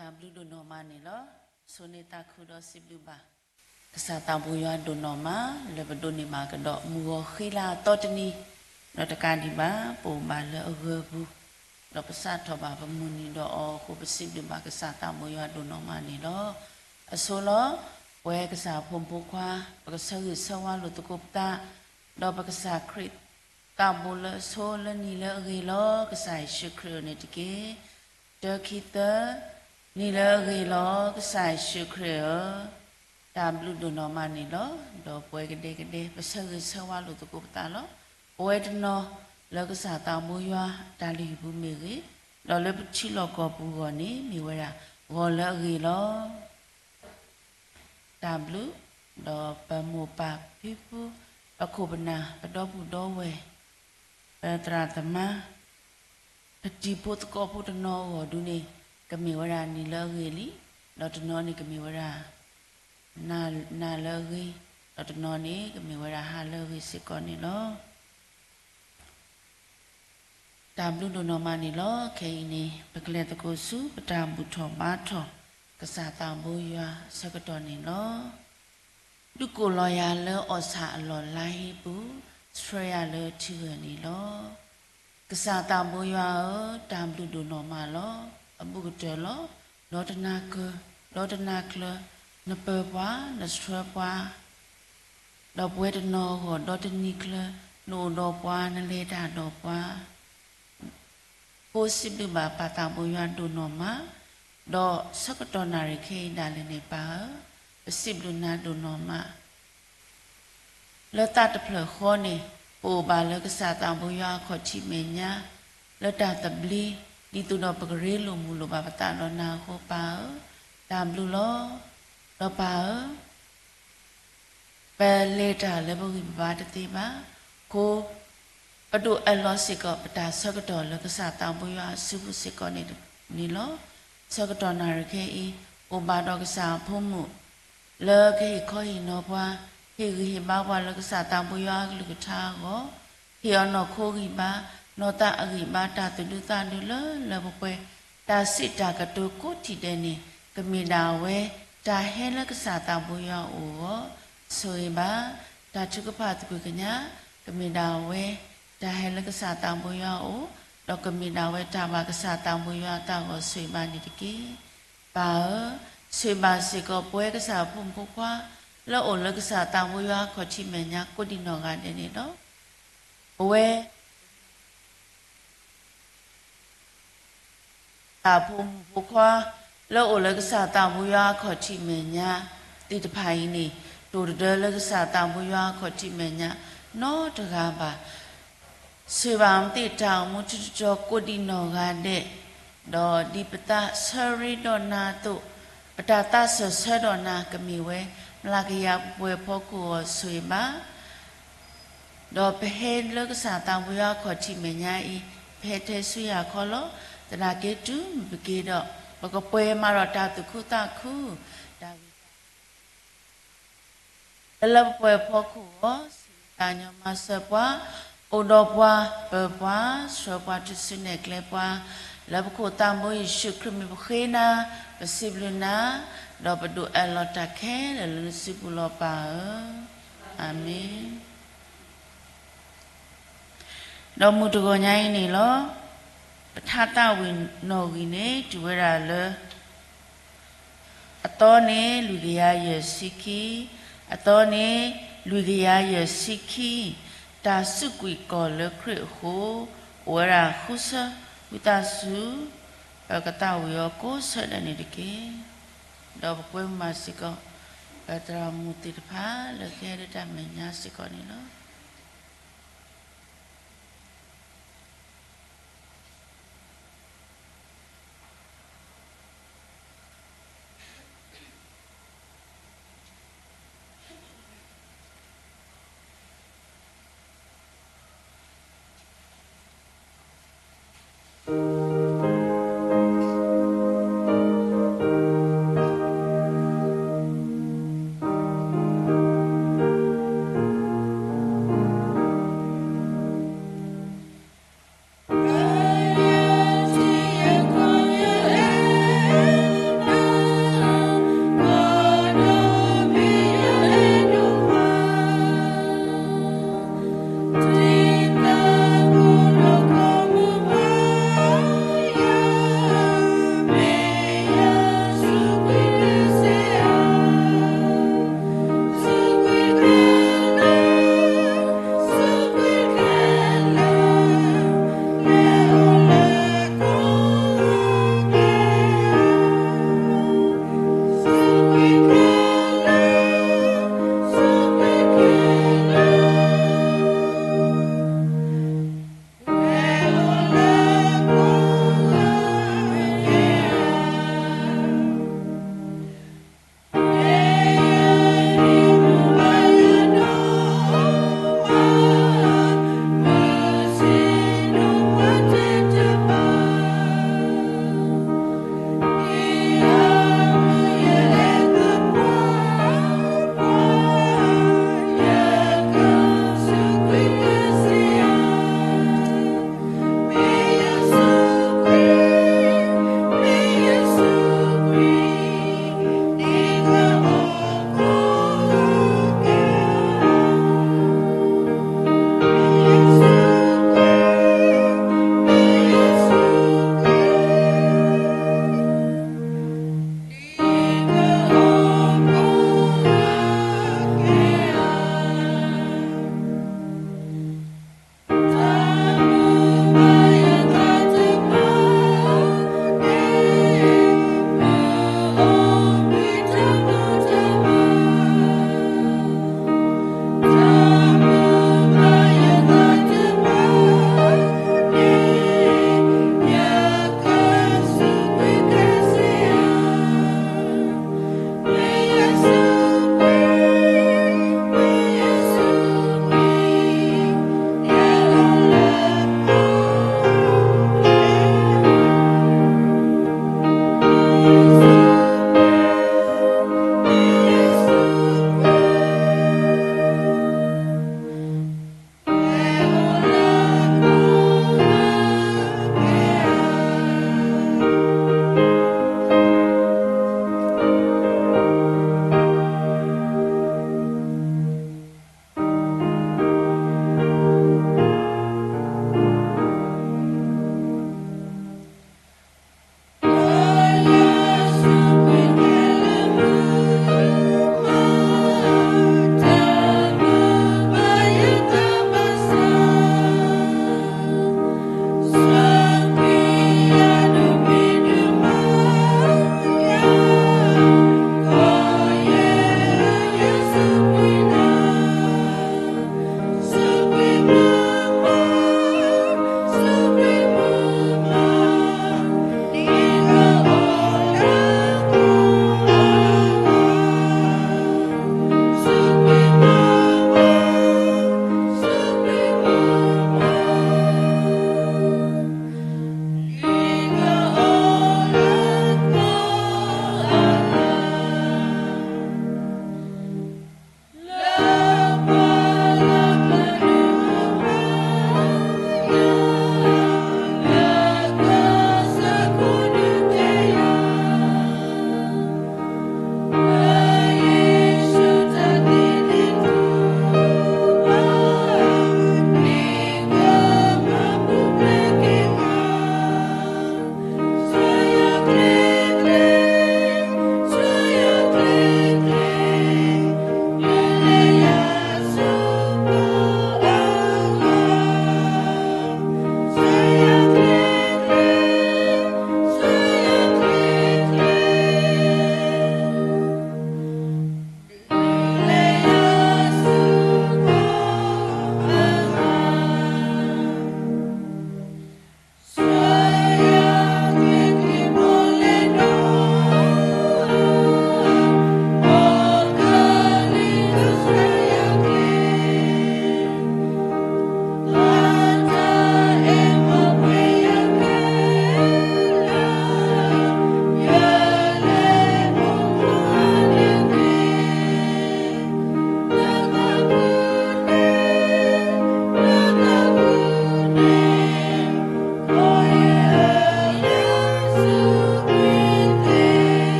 တၢ်ဘျုးဒိၣ်နီၢ်မးန့ၣ်လီၤ. ဆိၣ်ဂ့ၤသးခုဒီးစံးဘျုးဘၣ် ကစၢ်သးဘိယွၤဒိၣ်နီၢ်မး လၢပဒိးန့ၢ်ဘၣ်ကဒီး မုၢ်ဂီၤဃ့လၢအသီတနံၤ, ဒီးတကးဒံးဘၣ် ပအိၣ်ဘၣ်လၢအဂၢၤအပူၤ, ဒီးပစးထီၣ်ဘၣ်ပမုၢ်နံၤဒီးအီၤအဃိ ပစံးဘျုးဘၣ်ကစၢ်သးဘိယွၤဒိၣ်နီၢ်မးန့ၣ်လီၤ. အဆိလီၤ, ပဝဲကစၢ်ဖိမုၣ်ဖိခွါ ပကဆၢဂ့ၤဆၢဝါလိာ်သကိးပသး, ဒီးပကစၢ်ခရံာ်သးဘိလၢအဆိလၢနံၤလၢအဂ့ၤလီၤ ကစၢ်ယ့ၣ်ၡူးခရံာ်အအိၣ်န့ၣ်တက့ၢ်. တၢ ခံ သၢ, နံၤလၢအဂ့ၤလီၤ ကစၢ်ယ့ၣ်ၡူးခရံာ်ဧၢ, တၢ်ဘျုးဒိၣ်နီၢ်မးန့ၣ်လီၤ. ဒီးပဝဲကဒဲကဒဲ ပဆၢဂ့ၤဆၢဝါလိာ်သကိးပသးလီၤ. ပဝဲတနီၤလၢကစၢ်သးဘိယွၤ တၢ်လုၢ်ဟံၣ်ပူၤမ့ၢ်ဂ့ၤ, ဒီးလၢပထံလီၢ်ကီၢ်ပူၤအဂီၢ်န့ၣ် မ့ၢ်ဝဲဒၣ်ဂီၤလၢအဂ့ၤလီၤ. တၢ်ဘျုး, ဒီးပမိၢ်ပၢ်ဖံဖု, ပခိၣ်ပနၢ် ပဒီပုၢ်ဒီဝဲၢ်, ပသရၣ်သမါ, ပတံၤဖိသကိးဖိတနီၤအဂီၢ်ဒုန့ၣ် ကမ့ၢ်ဝဲဒၣ်နံၤလၢအဂ့ၤလံ, ဒီးတနီၤန့ၣ်ကမ့ၢ်ဝဲဒၣ် နၤလၢအဂ့ၤ, ဒီးတနီၤန့ၣ်ကမ့ၢ်ဝဲဒၣ်ဟါလၢအဂ့ၤစ့ၢ်ကီးန့ၣ်လီၤ. တၢ်ဘျုးဒိၣ်နီၢ်မးန့ၣ်လီၤ. ခဲအံၤန့ၣ် ပကလဲၤသကိးဆူ ပတၢ်ဘူၣ်ထီၣ်ဘါထီၣ် ကစၢ်သးဘိယွၤဆၢကတီၢ်န့ၣ်လီၤ. ဒုးကိးလီၤယၤလၢအီၣ်ဆၣ်အလီၢ်လါဟ့ပူၤ, ဆှၢယၤလၢထံဂၢၢ်န့ၣ်လီၤ. ကစၢ်သးဘိယွၤဧၢ, တၢ်ဘျုးဒိၣ်နီၢ်မးလီၤ. အဘူးကတၢၢ်လီၤ. ဒီးတနၤကၢၢ်, ဒီးတနၤချၢ, နပၢၤပှၤ, နဆှၢပှၤ, ဒီးပဝဲတနီၤအဂီၢ် ဒီးတနံၤချၢ, နအိၣ်ဒီးပှၤ, နလဲၤတၢ်ဒီးပှၤ ဖိစံးဘျုးဘၣ်ပၢ်သးဘိယွၤဒိၣ်နီၢ်မး, ဒီးဆၢကတီၢ်နၣ်ရံၣ်ခဲအံၤဒၣ်လဲာ်န့ၣ် ပၢ်ဧၢ, ပစံးဘျုးနၤဒိၣ်နီၢ်မး လၢသးတဖျၢၣ်ဃီန့ၣ် ပအိၣ်ဘၣ်လၢကစၢ်သးဘိယွၤအခီၣ်ထံးမဲာ်ညါ လၢတၢ်သဘျ့ ဒ်သိးဒီးပကရ့လိာ်မုာ်လိာ်ဘၣ်ပသးဒီးနၤအဃိ ပၢ်ဧၢ, တၢ်ဘျုးလီၤ. ဒီးပၢ်ဧၢ ပလဲၤတၢ်လၢပဂံၢ်ပဘါတသ့ဘၣ်အဃိ ပဒိးအၢၣ်လီၤစ့ၢ်ကီး ပတၢ်ဆၢကတီၢ်လၢကစၢ်သးဘိယွၤအစုပူၤစ့ၢ်ကီးန့ၣ်လီၤ. ဆၢကတီၢ်နၣ်ရံၣ်ခဲအံၤ အိၣ်ဘၣ်ဒီးကစၢ်အဖိမုၣ် လၢကဟ့ၣ်ခီဟ့ၣ်နီၤပှၤ, ဟ့ၣ်ဂံၢ်ဟ့ၣ်ဘါပှၤလၢကစၢ်သးဘိယွၤအကလုၢ်ကထါအဂီၢ်, ဟ့ၣ်အီၤနီၢ်ခိဂံၢ်ဘါ, နီၢ်သးအဂံၢ်ဘါ, တၢ်သူၣ်ဒူသးဒူလၢလၢပှဲၤပှဲၤ, တၢ်စံးတၢ်ကတိၤကိးထံၣ်ဒဲးန့ၣ် ကမ့ၢ်ဒၣ်အဝဲ တၢ်ဟဲလၢကစၢ်သးဘိယွၤအအိၣ်အဂီၢ် ဆိၣ်ဂ့ၤဘၣ်, တၢ်ထုကဖၣ်သကွံာ်ကညး ကမ့ၢ်ဒၣ်အဝဲ တၢ်ဟဲလၢကစၢ်သးဘိယွၤအအိၣ်, ဒီးကမ့ၢ်ဒၣ်ဝဲတၢ်ဘၣ်ကစၢ်သးဘိယွၤအသးအဂီၢ် ဆိၣ်ဂ့ၤဘၣ်န့ၣ်တက့ၢ်. ပၢ်ဧၢ, ဆိၣ်ဂ့ၤဘၣ်စ့ၢ်ကီးပဝဲကစၢ်အဖိမုၣ်ဖိခွါ လၢအိၣ်လၢကစၢ်သးဘိယွၤအခီၣ်ထံးမဲာ်ညါကိးဒံးနီၢ်ဂၤဒဲးန့ၣ်လီၤ. ပဝဲ ကစၢ်ဖိမုၣ်ဖိခွါ လၢအိၣ်လၢကစၢ်သးဘိယွၤအခီၣ်ထံးမဲာ်ညါသ့ၣ်တဖၣ်အံၤန့ၣ် တိၢ်တဒၢလၢကစၢ်သးဘိယွၤအခီၣ်ထံးမဲာ်ညါနီတဂၤဘၣ်. ဆိၣ်ဂ့ၤဘၣ်မ့ၢ်သ့ၣ်တၢ်အိၣ်မူထူတတီၤကိးဒံးနီၢ်ဂၤဒဲး, ဒီးဒ်ပသးဆၢရ့ဒီးနၤအသိး, ပတၢ်သးစၢၢ်ဆၢဒီးနၤကမ့ၢ်ဝဲ မျးကယၤပှဲၤဖီခိၣ်အဂီၢ်ဆိၣ်ဂ့ၤဘၣ် ဒီးပဟဲလၢကစၢ်သးဘိယွၤအခီၣ်ထံးမဲာ်ညါအံၤ, ပဟဲထဲဆူယၤခီလီၤ. သနာ်က့တုၤမုၢ်ပက့ၤဒီး, ပကပှဲၤမၤဒီးတၢ်သူၣ်ခုသးခု, တၢ်ဂ့ၤ လၢလၢပှဲၤပှဲၤအဖီခိၣ်အဂီၢ်, စံးဘျုးသးညီမၤစၢၤပှၤ, အိၣ်ဒီးပှၤ, ပၢၤပှၤ, ဆှၢပှၤတုၤဆူနဲၣ်ကျဲပှၤ, လၢပခိၣ်သးဘိယ့ၣ်ၡူးခရံာ်မံၤပဃ့နၤ, ပစံးဘျုးနၤ, ဒီးပဒိးအၢၣ်လီၤတၢ်ခဲလၢာ်လၢနစုပူၤလီၤပၢ်ဧၢ. အၤမ့ၣ်. ဒီးမုၢ်တဂီၤညါအံၤန့ၣ်လီၤ. ပထါသးဝံၣ်နီၣ်ဂံၢ်န့ၣ် တုၤဝဲဒၣ်လၢ အသီန့ၣ် လွံၢ်ကယၤယဲၢ်ဆံခံ, အသီန့ၣ် လွံၢ်ကယၤယဲၢ်ဆံခံ, တၢ်စူးကွံာ်ကီၢ်လၢခရံာ်အဃိ, အိၣ်ဝဲဒၣ်ဃုဆၢဝံသးစူၤ, ပကသးဝံၣ်အီၤကိးဆၢဒၣ်န့ၣ်တက့ၢ်. ဒီးပကွဲမုာ်ဘၣ်စ့ၢ်ကီး ပသရၣ်မုၣ်သ့ၣ်တဖၣ် လၢကဟဲလၢတၢ်မဲာ်ညါစ့ၢ်ကီးန့ၣ်လီၤ.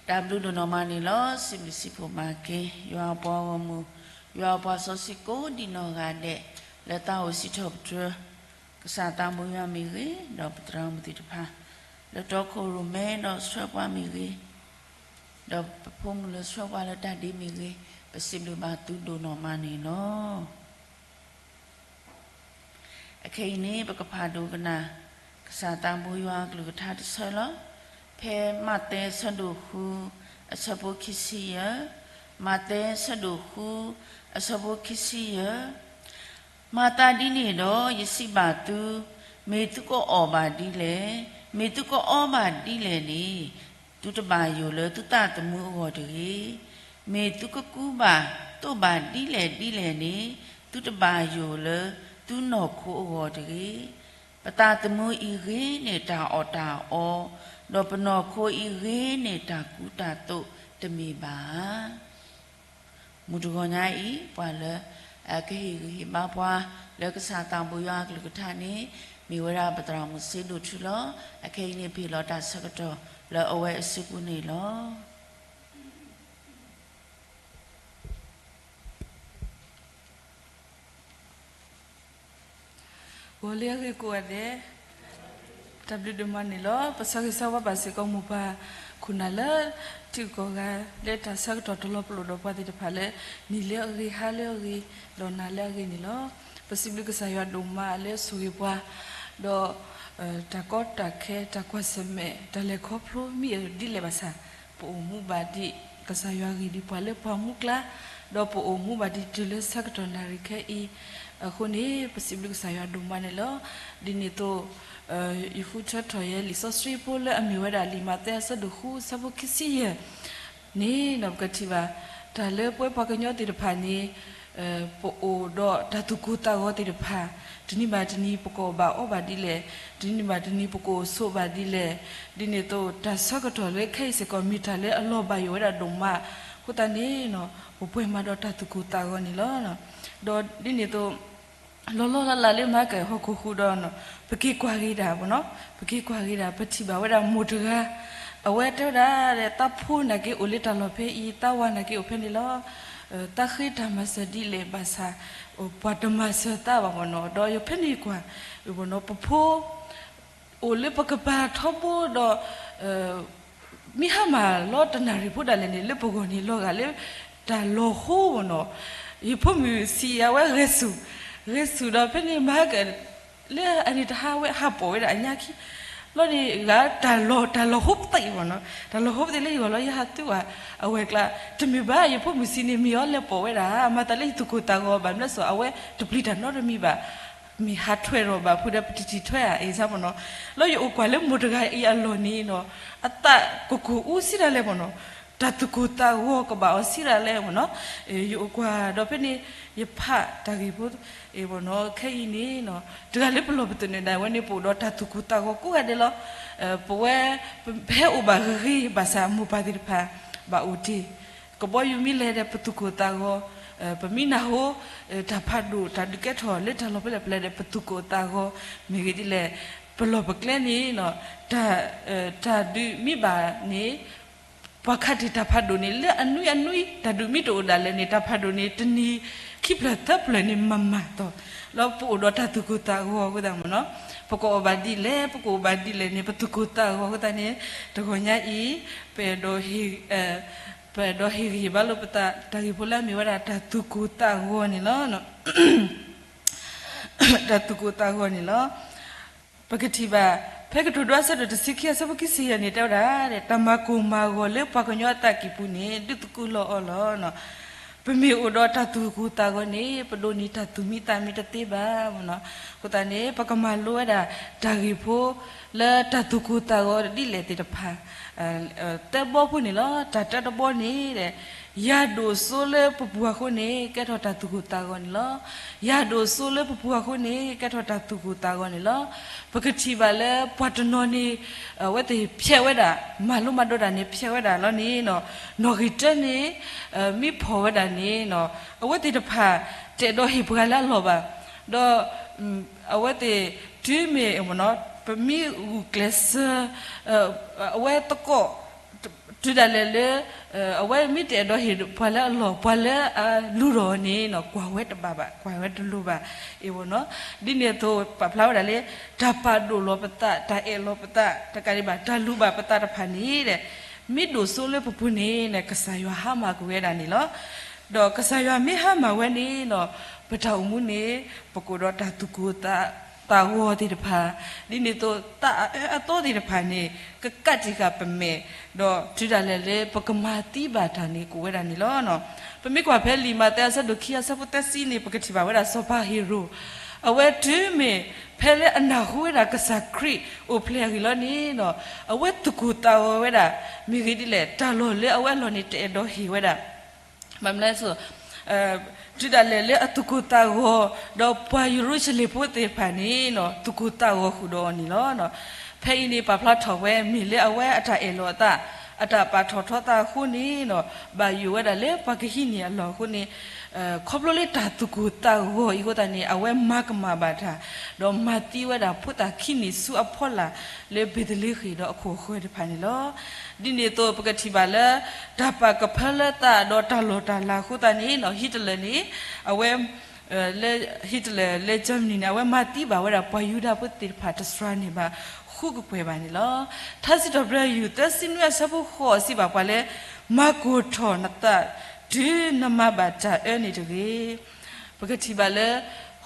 တၢ်ဘျုးဒိၣ်နီၢ်မးန့ၣ်လီၤ. စံးဘျုးစံးဖှိၣ်မၤက့ၤ ယွၤအပှၤဂီၢ်မုၢ်, ယွၤအပှၤစီဆှံကိးဒံးနီၢ်ဂၤဒဲး, လၢတၢ်အိၣ်စံးထီၣ်ပတြၢၤ ကစၢ်သးဘိယွၤမ့ၢ်ဂ့ၤ, ဒီးပသရၣ်မုၣ်သ့ၣ်တဖၣ် လၢတီခိၣ်ရိၣ်မဲဒီးဆှၢပှၤမ့ၢ်ဂ့ၤ, ဒီးပဖိမုၣ်လၢဆှၢပှၤလၢတၢ်ဒ့မ့ၢ်ဂ့ၤ, ပစံးဘျုးဘၣ်သုဒိၣ်နီၢ်မးန့ၣ်လီၤ. အခဲအံၤန့ၣ် ပကဖးဒိကနၣ် ကစၢ်သးဘိယွၤအကလုၢ်ကထါတဆၢလီၤ. ဖဲမးသဲဆၢဒိၣ်ဃု အဆၢဖိခံဆံယဲၢ်, မးသဲဆၢဒိၣ်ဃု အဆၢဖိခံဆံယဲၢ်, မၤသးဒ်န့ၣ်ဒီး ယစံးဘၣ်သု, မ့ၢ်သုကအီၣ်ဘၣ်ဒ်လဲၣ်, မ့ၢ်သုကအီဘၣ်ဒ်လဲၣ်န့ၣ်, သုတဘၣ်ယိၣ်လၢသုသးသမူအဂီၢ်တဂ့ၤ. မ့ၢ်သုကကူဘၣ်သိးဘၣ်ဒ်လဲၣ်ဒ်လဲၣ်န့ၣ်, သုတဘၣ်ယိၣ်လၢသုနီၢ်ခိအဂီၢ်တဂ့ၤ. ပသးသမူအံၤဂ့ၤန့ၢ်တၢ်အီၣ်တၢ်အီ, ဒီးပနီၢ်ခိအံၤဂ့ၤန့ၢ်တၢ်ကူတၢ်သိးတမ့ၢ်ဘၣ်ဧါ. မုၢ်တဂီၤညါအံၤ ပှၤလၢအကဟ့ၣ်ဂံၢ်ဟ့ၣ်ဘါပှၤ လၢကစၢ်သးဘိယွၤအကလုၢ်ကထါန့ၣ် မ့ၢ်ဝဲဒၣ်ပသရၣ်မုၣ်စ့ဒိၣ်ထူလီၤ. အခဲအံၤန့ၣ် ပဟ့ၣ်လီၤတၢ်ဆၢကတီၢ်လၢအဝဲအစုပူၤန့ၣ်လီၤ. ဂီၤလၢအဂ့ၤကိးဂၤဒဲး, တၢ်ဘျုးဒိၣ်မးန့ၣ်လီၤ. ပဆၢဂ့ၤဆၢဝါဘၣ်စ့ၢ်ကီးမိၢ်ပၢ်ခိၣ်နၢ်လၢ ထံဂုၤကီၢ်ဂၤ လၢတၢ်ဆၢကတီၢ်တလီၤပလိာ်ဒီးပှၤသ့ၣ်တဖၣ်လၢ နံၤလၢအဂ့ၤ ဟါလၢအဂ့ၤ ဒီးနၤလၢအဂ့ၤန့ၣ်လီၤ. ပစံးဘျုးကစၢ်ယွၤဒိၣ်မးလၢအဆိၣ်ဂ့ၤပှၤ, ဒီး တၢ်ကီတၢ်ခဲ တၢ်ကွၢ်ဆၢၣ်မဲာ် တၢ်လဲၤခီဖျိမ့ၢ်ဒ်လဲၣ်ဘၣ်ဆၣ်, ပအိၣ်မူဘၣ်ဒံး ကစၢ်ယွၤဂ့ၢ်ဒံးပှၤလၢပှၢ်မူကျါ, ဒီးပအိၣ်မူဘၣ်ဒံးတုၤလၢဆၢကတီၢ်နၣ်ရံၣ်ခဲအံၤ, အဃိန့ၣ် ပစံးဘျုးကစၢ်ယွၤဒိၣ်မးန့ၣ်လီၤ. ဒ်န့ၣ်အသိး ယဃုထၢထီၣ်ယဲလံာ်စီဆှံဖိလၢအမ့ၢ်ဝဲဒၣ်လံာ်မးသဲအဆၢဒိၣ်ဃု အဆၢဖိခံဆံယဲၢ် န့ၣ်ဒီးပကထံၣ်ဘၣ် တၢ်လၢပဝဲပှၤကညီသ့ၣ်တဖၣ်န့ၣ် ပအိၣ်ဒီးတၢ်သူၣ်ကိၢ်သးဂီၤသ့ၣ်တဖၣ်, တနံၤဘၣ်တနံၤပကအီၣ်ဘၣ်ဒ်လဲၣ်, တနံၤဘၣ်တနံၤပကအိၣ်ဆိးဘၣ်ဒ်လဲၣ်, ဒ်န့ၣ်အသိးတၢ်ဆၢကတီၢ်လၢခဲအံၤစ့ၢ်ကီးမ့ၢ်တၢ်လၢအလီၤဘၣ်ယိၣ်ဝဲဒၣ်ဒိၣ်မး, အဃိသတးန့ၣ် ပပှဲၤမးဒီးတၢ်သူၣ်ကိၢ်သးဂီၤန့ၣ်လီၤ. ဒီးဒ်န့ၣ်အသိး လီၤလီၤလးလးလၢမၤကဟီၣ်ခိၣ်ဃုာ်ဒီး ပက့ၤကွၢ်ဂ့ၤဒၣ်ပနီၤ, ပက့ၤကွၢ်ဂ့ၤဒၣ် ပထံၣ်ဘၣ်ဝဲဒၣ်မိၢ်တဂၤ, အဝဲတဲဝဲဒၣ် သးဖိနာ်က့အိၣ်လၢတၢ်လီၢ်ဖဲအံၤ, သးဝၤနာ်က့အိၣ်ဖဲန့ၣ်လီၤ. သးဃ့တၢ်မၤစၢၤဒ်လဲၣ်ဘၣ်ဆၣ် ပှၤတမၤစၢၤသးဘၣ်ပနီၤ, ဒီးယဖဲန့ၣ်ကွၢ် ပနီၤ ပဖိ အိၣ်လၢပကပၤထီဘိဒီး မ့ၢ်ဟါမၢ်လီၤတနၣ်ရံၣ်ဖိဒၣ်လဲာ်န့ၣ် လၢပဂီၢ်န့ၣ်လီၤဂာ်လၢ တၢ်လီၤဟိပနီၤ, ယဖိမုၣ်ဆံးအဝဲဂဲၤဆူၣ်, ဂဲၤဆူၣ်ဒီးဖဲန့ၣ်မၤက လၢအန့ၣ်တဟါဝဲဟးပိာ်ဝဲဒၣ်အညါခံ လီၤန့ၣ်ဂၤ တၢ်လီၤ တၢ်လီၤဟိပသံးပနီၤ, တၢ်လီၤဟိပသံးလၢယဂီၢ်လီၤ ယဟးသုဝဲ အဝဲကျါ တမ့ၢ်ဘၣ် ယဖိမုၣ်ဆံးန့ၣ် မ့ၢ်အီၤလဲၤပိာ်ဝဲဒၣ် မၤသးလၢယသူၣ်ကိၢ်သးဂီၤဘၣ် မ့ၢ်လၢစီၤ အဝဲတပျံၤတၢ်နီတမံၤဘၣ် မ့ၢ်ဟးထွဲဒီးဘၣ် ဖုဒီးပတထံၣ်ထွဲဧါ အံၤစၢ်ပနီၤ, လီၤယအိၣ်ကွၢ်လၢမိၢ်တဂၤအံၤအလီၢ်န့ၣ်နီၤ, အသးကကိၢ်အူစံးဒၣ်လဲာ်ပနီၤ, တၢ်သူၣ်ကိၢ်သးဂီၤကဘၣ်အီၤစံးဒၣ်လဲာ်ပနီၤ, ယအိၣ်ကွၢ်ဒီးဖဲန့ၣ် ယဖးတၢ်ဂ့ၢ်ဖိ ပနီၤ ခဲအံၤန့ၣ်နီၤ တဂၤလၢပလီၢ်ပသနၢၣ်ဒၣ်ဝဲန့ၣ် ပအိၣ်ဒီးတၢ်သူၣ်ကိၢ်သးဂီၤကိးဂၤဒဲးလီၤ, ပဝဲ ပဟဲအိၣ်ဘၣ်ဂ့ၤဂ့ၤဘၣ်ဆၣ်မိၢ်ပၢ်သ့ၣ်တဖၣ် ဘၣ်အိၣ်တ့ၢ် ကဘီယူၤမ့ၢ်လဲၤဒီးပသူၣ်ကိၢ်သးဂီၤ, ပမ့ၢ်နၢ်ဟူ တၢ်ဖးဒိၣ်တၢ်ဒုးကဲထီၣ်လၢတၢ်လီၢ်ဖဲလဲၣ်ဖဲလဲၣ်ဒီး ပသူၣ်ကိၢ်သးဂီၤ မ့ၢ်ဂ့ၤဒ်လဲၣ်, ပလီၢ်ပကျဲန့ၣ် တၢ်ဒုးမ့ၢ်ဘၣ်န့ၣ် ပှၤခးတ့ၢ်တၢ်ဖးဒိၣ်န့ၣ် လၢအနွံအနွံ တၢ်ဒုးမ့ၢ်တအိၣ်ဒၣ်လဲာ်န့ၣ် တၢ်ဖးဒိၣ်န့ၣ် တနံၤခံဖျၢၣ်သၢဖျၢၣ်န့ၣ်မၤမၤတီၤ, လီၤပအိၣ်ဒီးတၢ်သူၣ်ကိၢ်သးဂီၤအဃိသတးမ့ၢ်နီၤ, ပကအီၣ်ဘၣ်ဒ်လဲၣ် ပကအိၣ်ဘၣ်ဒ်လဲၣ်န့ၣ် ပသူၣ်ကိၢ်သးဂီၤအဃိသတးန့ၣ် တဂီၤညါအံၤ ပအဲၣ်ဒိးဟ့ၣ် ပအဲၣ်ဒိးဟ့ၣ်ဂံၢ်ဟ့ၣ်ဘါလိာ်ပသး တၢ်ဂ့ၢ်ဖိလၢအမ့ၢ်ဝဲဒၣ်တၢ်သူၣ်ကိၢ်သးဂီၤန့ၣ်လီၤ. တၢ်သူၣ်ကိၢ်သးဂီၤန့ၣ်လီၤ. ပကထံၣ်ဘၣ် ဖဲကတိၤဒိအဆၢဒိၣ်တဆံခံအဆၢဖိခံဆံယဲၢ်န့ၣ် တဲဝဲဒၣ် တၢ်မၤကိၢ်မၤဂီၤလၢပှၤကညီအသးကံၢ်ပူၤန့ၣ် ဒုးသကိးလီၤအီၤလီၤ. ပမ့ၢ်အိၣ်ဒီးတၢ်သူၣ်ကိၢ်သးဂီၤန့ၣ် ပဒိးန့ၢ်တၢ်သူၣ်မံသးမံတသ့ဘၣ်. အဃိသတးန့ၣ် ပကမၤလိဝဲဒၣ်တၢ်ဂ့ၢ်ဖိလၢတၢ်သူၣ်ကိၢ်သးဂီၤဒ်လဲၣ်သ့ၣ်တဖၣ် သၢဘီဖိန့ၣ်လီၤ. တၢ်တၢတဘီန့ၣ် ယၤဒိၣ်စိလၢပပူၤအဃိန့ၣ် ကဲထီၣ်တၢ်သူၣ်ကိၢ်သးဂီၤန့ၣ်လီၤ. ယၤဒိၣ်စိလၢပပူၤအဃိန့ၣ် ကဲထီၣ်တၢ်သူၣ်ကိၢ်သးဂီၤန့ၣ်လီၤ. ပကထံၣ်ဘၣ်လၢပှၤတနီၤန့ၣ် အဝဲသ့ၣ်ဖျဲးဝဲဒၣ် မၤလိမၤဒိးတၢ်န့ၣ် ဖျဲးဝဲဒၣ်လီၤန့ၣ် နီၣ်ဂံၢ်တၢန့ၣ် မ့ၢ်ဖီၣ်ဝဲဒၣ်န့ၣ် အဝဲသ့ၣ်တဖၣ် တအဲၣ်ဒိးဟ့ၣ်ပှၤလၢအလီၢ်ဘၣ်. ဒီး အဝဲသ့ၣ်တုၤမ့ၢ် ပမ့ၢ်ဂုာ်ကျဲးစၢး အဝဲသကိး တုၤဒၣ်လဲာ်လၢ အဝဲမ့ၢ်တအဲၣ်ဒိးဟ့ၣ်ပှၤလၢအလီၢ် ပှၤလၢအလူၤထီၣ်အီၤန့ၣ်နီၤ ကွၢ်ဝဲတဘၣ်ဘၣ်, ကွၢ်ဝဲတလိၤဘၣ်, အ့ၣ်ဝဲနီၤ. ဒ်န့ၣ်အသိး ပာ်ဖျါဝဲဒၣ်လၢ တၢ်ပာ်ဒိၣ်လီၤပသး, တၢ်အဲၣ်လီၤပသး, တကးဒံးဘၣ် တၢ်လူၤဘၣ်ပသးတဖၣ်န့ၣ် မ့ၢ်ဒိၣ်စိလၢပပူၤန့ၣ် ကစၢ်ယွၤဟါမၢ်ကွံာ်ဝဲဒၣ်န့ၣ်လီၤ. ဒီးကစၢ်ယွၤမ့ၢ်ဟါမၢ်ဝဲန့ၣ်နီၤ ပတၢ်အိၣ်မူန့ၣ် ပကအိၣ်ဒီးတၢ်သူၣ်ကိၢ်သးဂီၤသ့ၣ်တဖၣ်, ဒ်န့ၣ်အသိး သးအအၢအသီသ့ၣ်တဖၣ်န့ၣ် ကကးတံာ်ဃာ်ပမဲာ်, ဒီးတုၤဒၣ်လဲာ်လၢပကမၤသံဘၣ်တၢ်န့ၣ် ကအိၣ်ဝဲဒၣ်န့ၣ်လီၤ. ပမ့ၢ်ကွၢ်ဖဲလံာ်မးသဲအဆၢဒိၣ်ခံအဆၢဖိသၢဆံန့ၣ် ပကထံၣ်ဘၣ်ဝဲဒၣ်စီၤပၤဟ့ၤရိာ်, အဝဲတုၤမ့ၢ်ဖဲလၢအနၢ်ဟူဝဲဒၣ်ကစၢ်ခရံာ်အိၣ်ဖျဲၣ်အဂ့ၢ်လီၤန့ၣ်နီၤ အဝဲသူၣ်ကိၢ်သးဂီၤဝဲဒၣ်, မ့ၢ်ဂ့ၢ်ဒ်လဲၣ် တၢ်လီၢ်လၢအဝဲအလီၢ်န့ၣ် တအဲၣ်ဒိးဟ့ၣ်ဝဲဒၣ် ဘၣ်မနုၤလဲၣ်, တုၤဒၣ်လဲာ်လၢအသူၣ်ကိၢ်သးဂီၤ, ဒီးပှၤယရူၤၡလ့ၣ်ဖိသ့ၣ်တဖၣ်န့ၣ် သူၣ်ကိၢ်သးဂီၤဃုာ်ဒီးအီၤန့ၣ်လီၤ. ဖဲအံၤန့ၣ် ပာ်ဖျါထီၣ်ဝဲ မ့ၢ်လၢအဝဲအတၢ်အဲၣ်လီၤအသး, အတၢ်ပာ်ထီၣ်ထီသးအဃိန့ၣ်, ဘၣ်ယိၣ်ဝဲဒၣ်လၢပှၤကဟံးန့ၢ်အလီၢ်အဃိန့ၣ်, ခီဖျိလၢတၢ်သူၣ်ကိၢ်သးဂီၤအံၤအဃိသတးန့ၣ် အဝဲမၤကမၣ်ဘၣ်တၢ်, ဒီးမၤသံဝဲဒၣ်ဖိသၣ်ခံနံၣ်ဆူအဖီလာ် လၢဘ့းသလ့ဃ့ၣ်ဒီးအခိၣ်အဃၢၤတဖၣ်န့ၣ်လီၤ. ဒ်န့ၣ်အသိး ပကထံၣ်ဘၣ်လၢ တၢ်ပာ်ကဖၢလၢသးဒီးတၢ်လီၢ်တၢ်လၤအဃိသတးန့ၣ် ဟံးတလၢာ်န့ၣ် အဝဲ ဟံးတလၢာ်လၢ Germany န့ၣ် အဝဲမၤသံဘၣ်ဝဲဒၣ်ပှၤယူဒၤဖိသ့ၣ်တဖၣ်တစှၤန့ၣ်ဘၣ် ဃုကကွဲၢ်ဘၣ်န့ၣ်လီၤ. ထါစံးထီၣ်ပတြၢၤ ယူၢ်သၢဆံနွံအဆၢဖိဃိးစံးဘၣ်ပှၤလၢ မၤကိၢ်ထီၣ်နသး တုၤနမၤဘၣ်တၢ်အၢန့ၣ်တဂ့ၤ. ပကထံၣ်ဘၣ်လၢ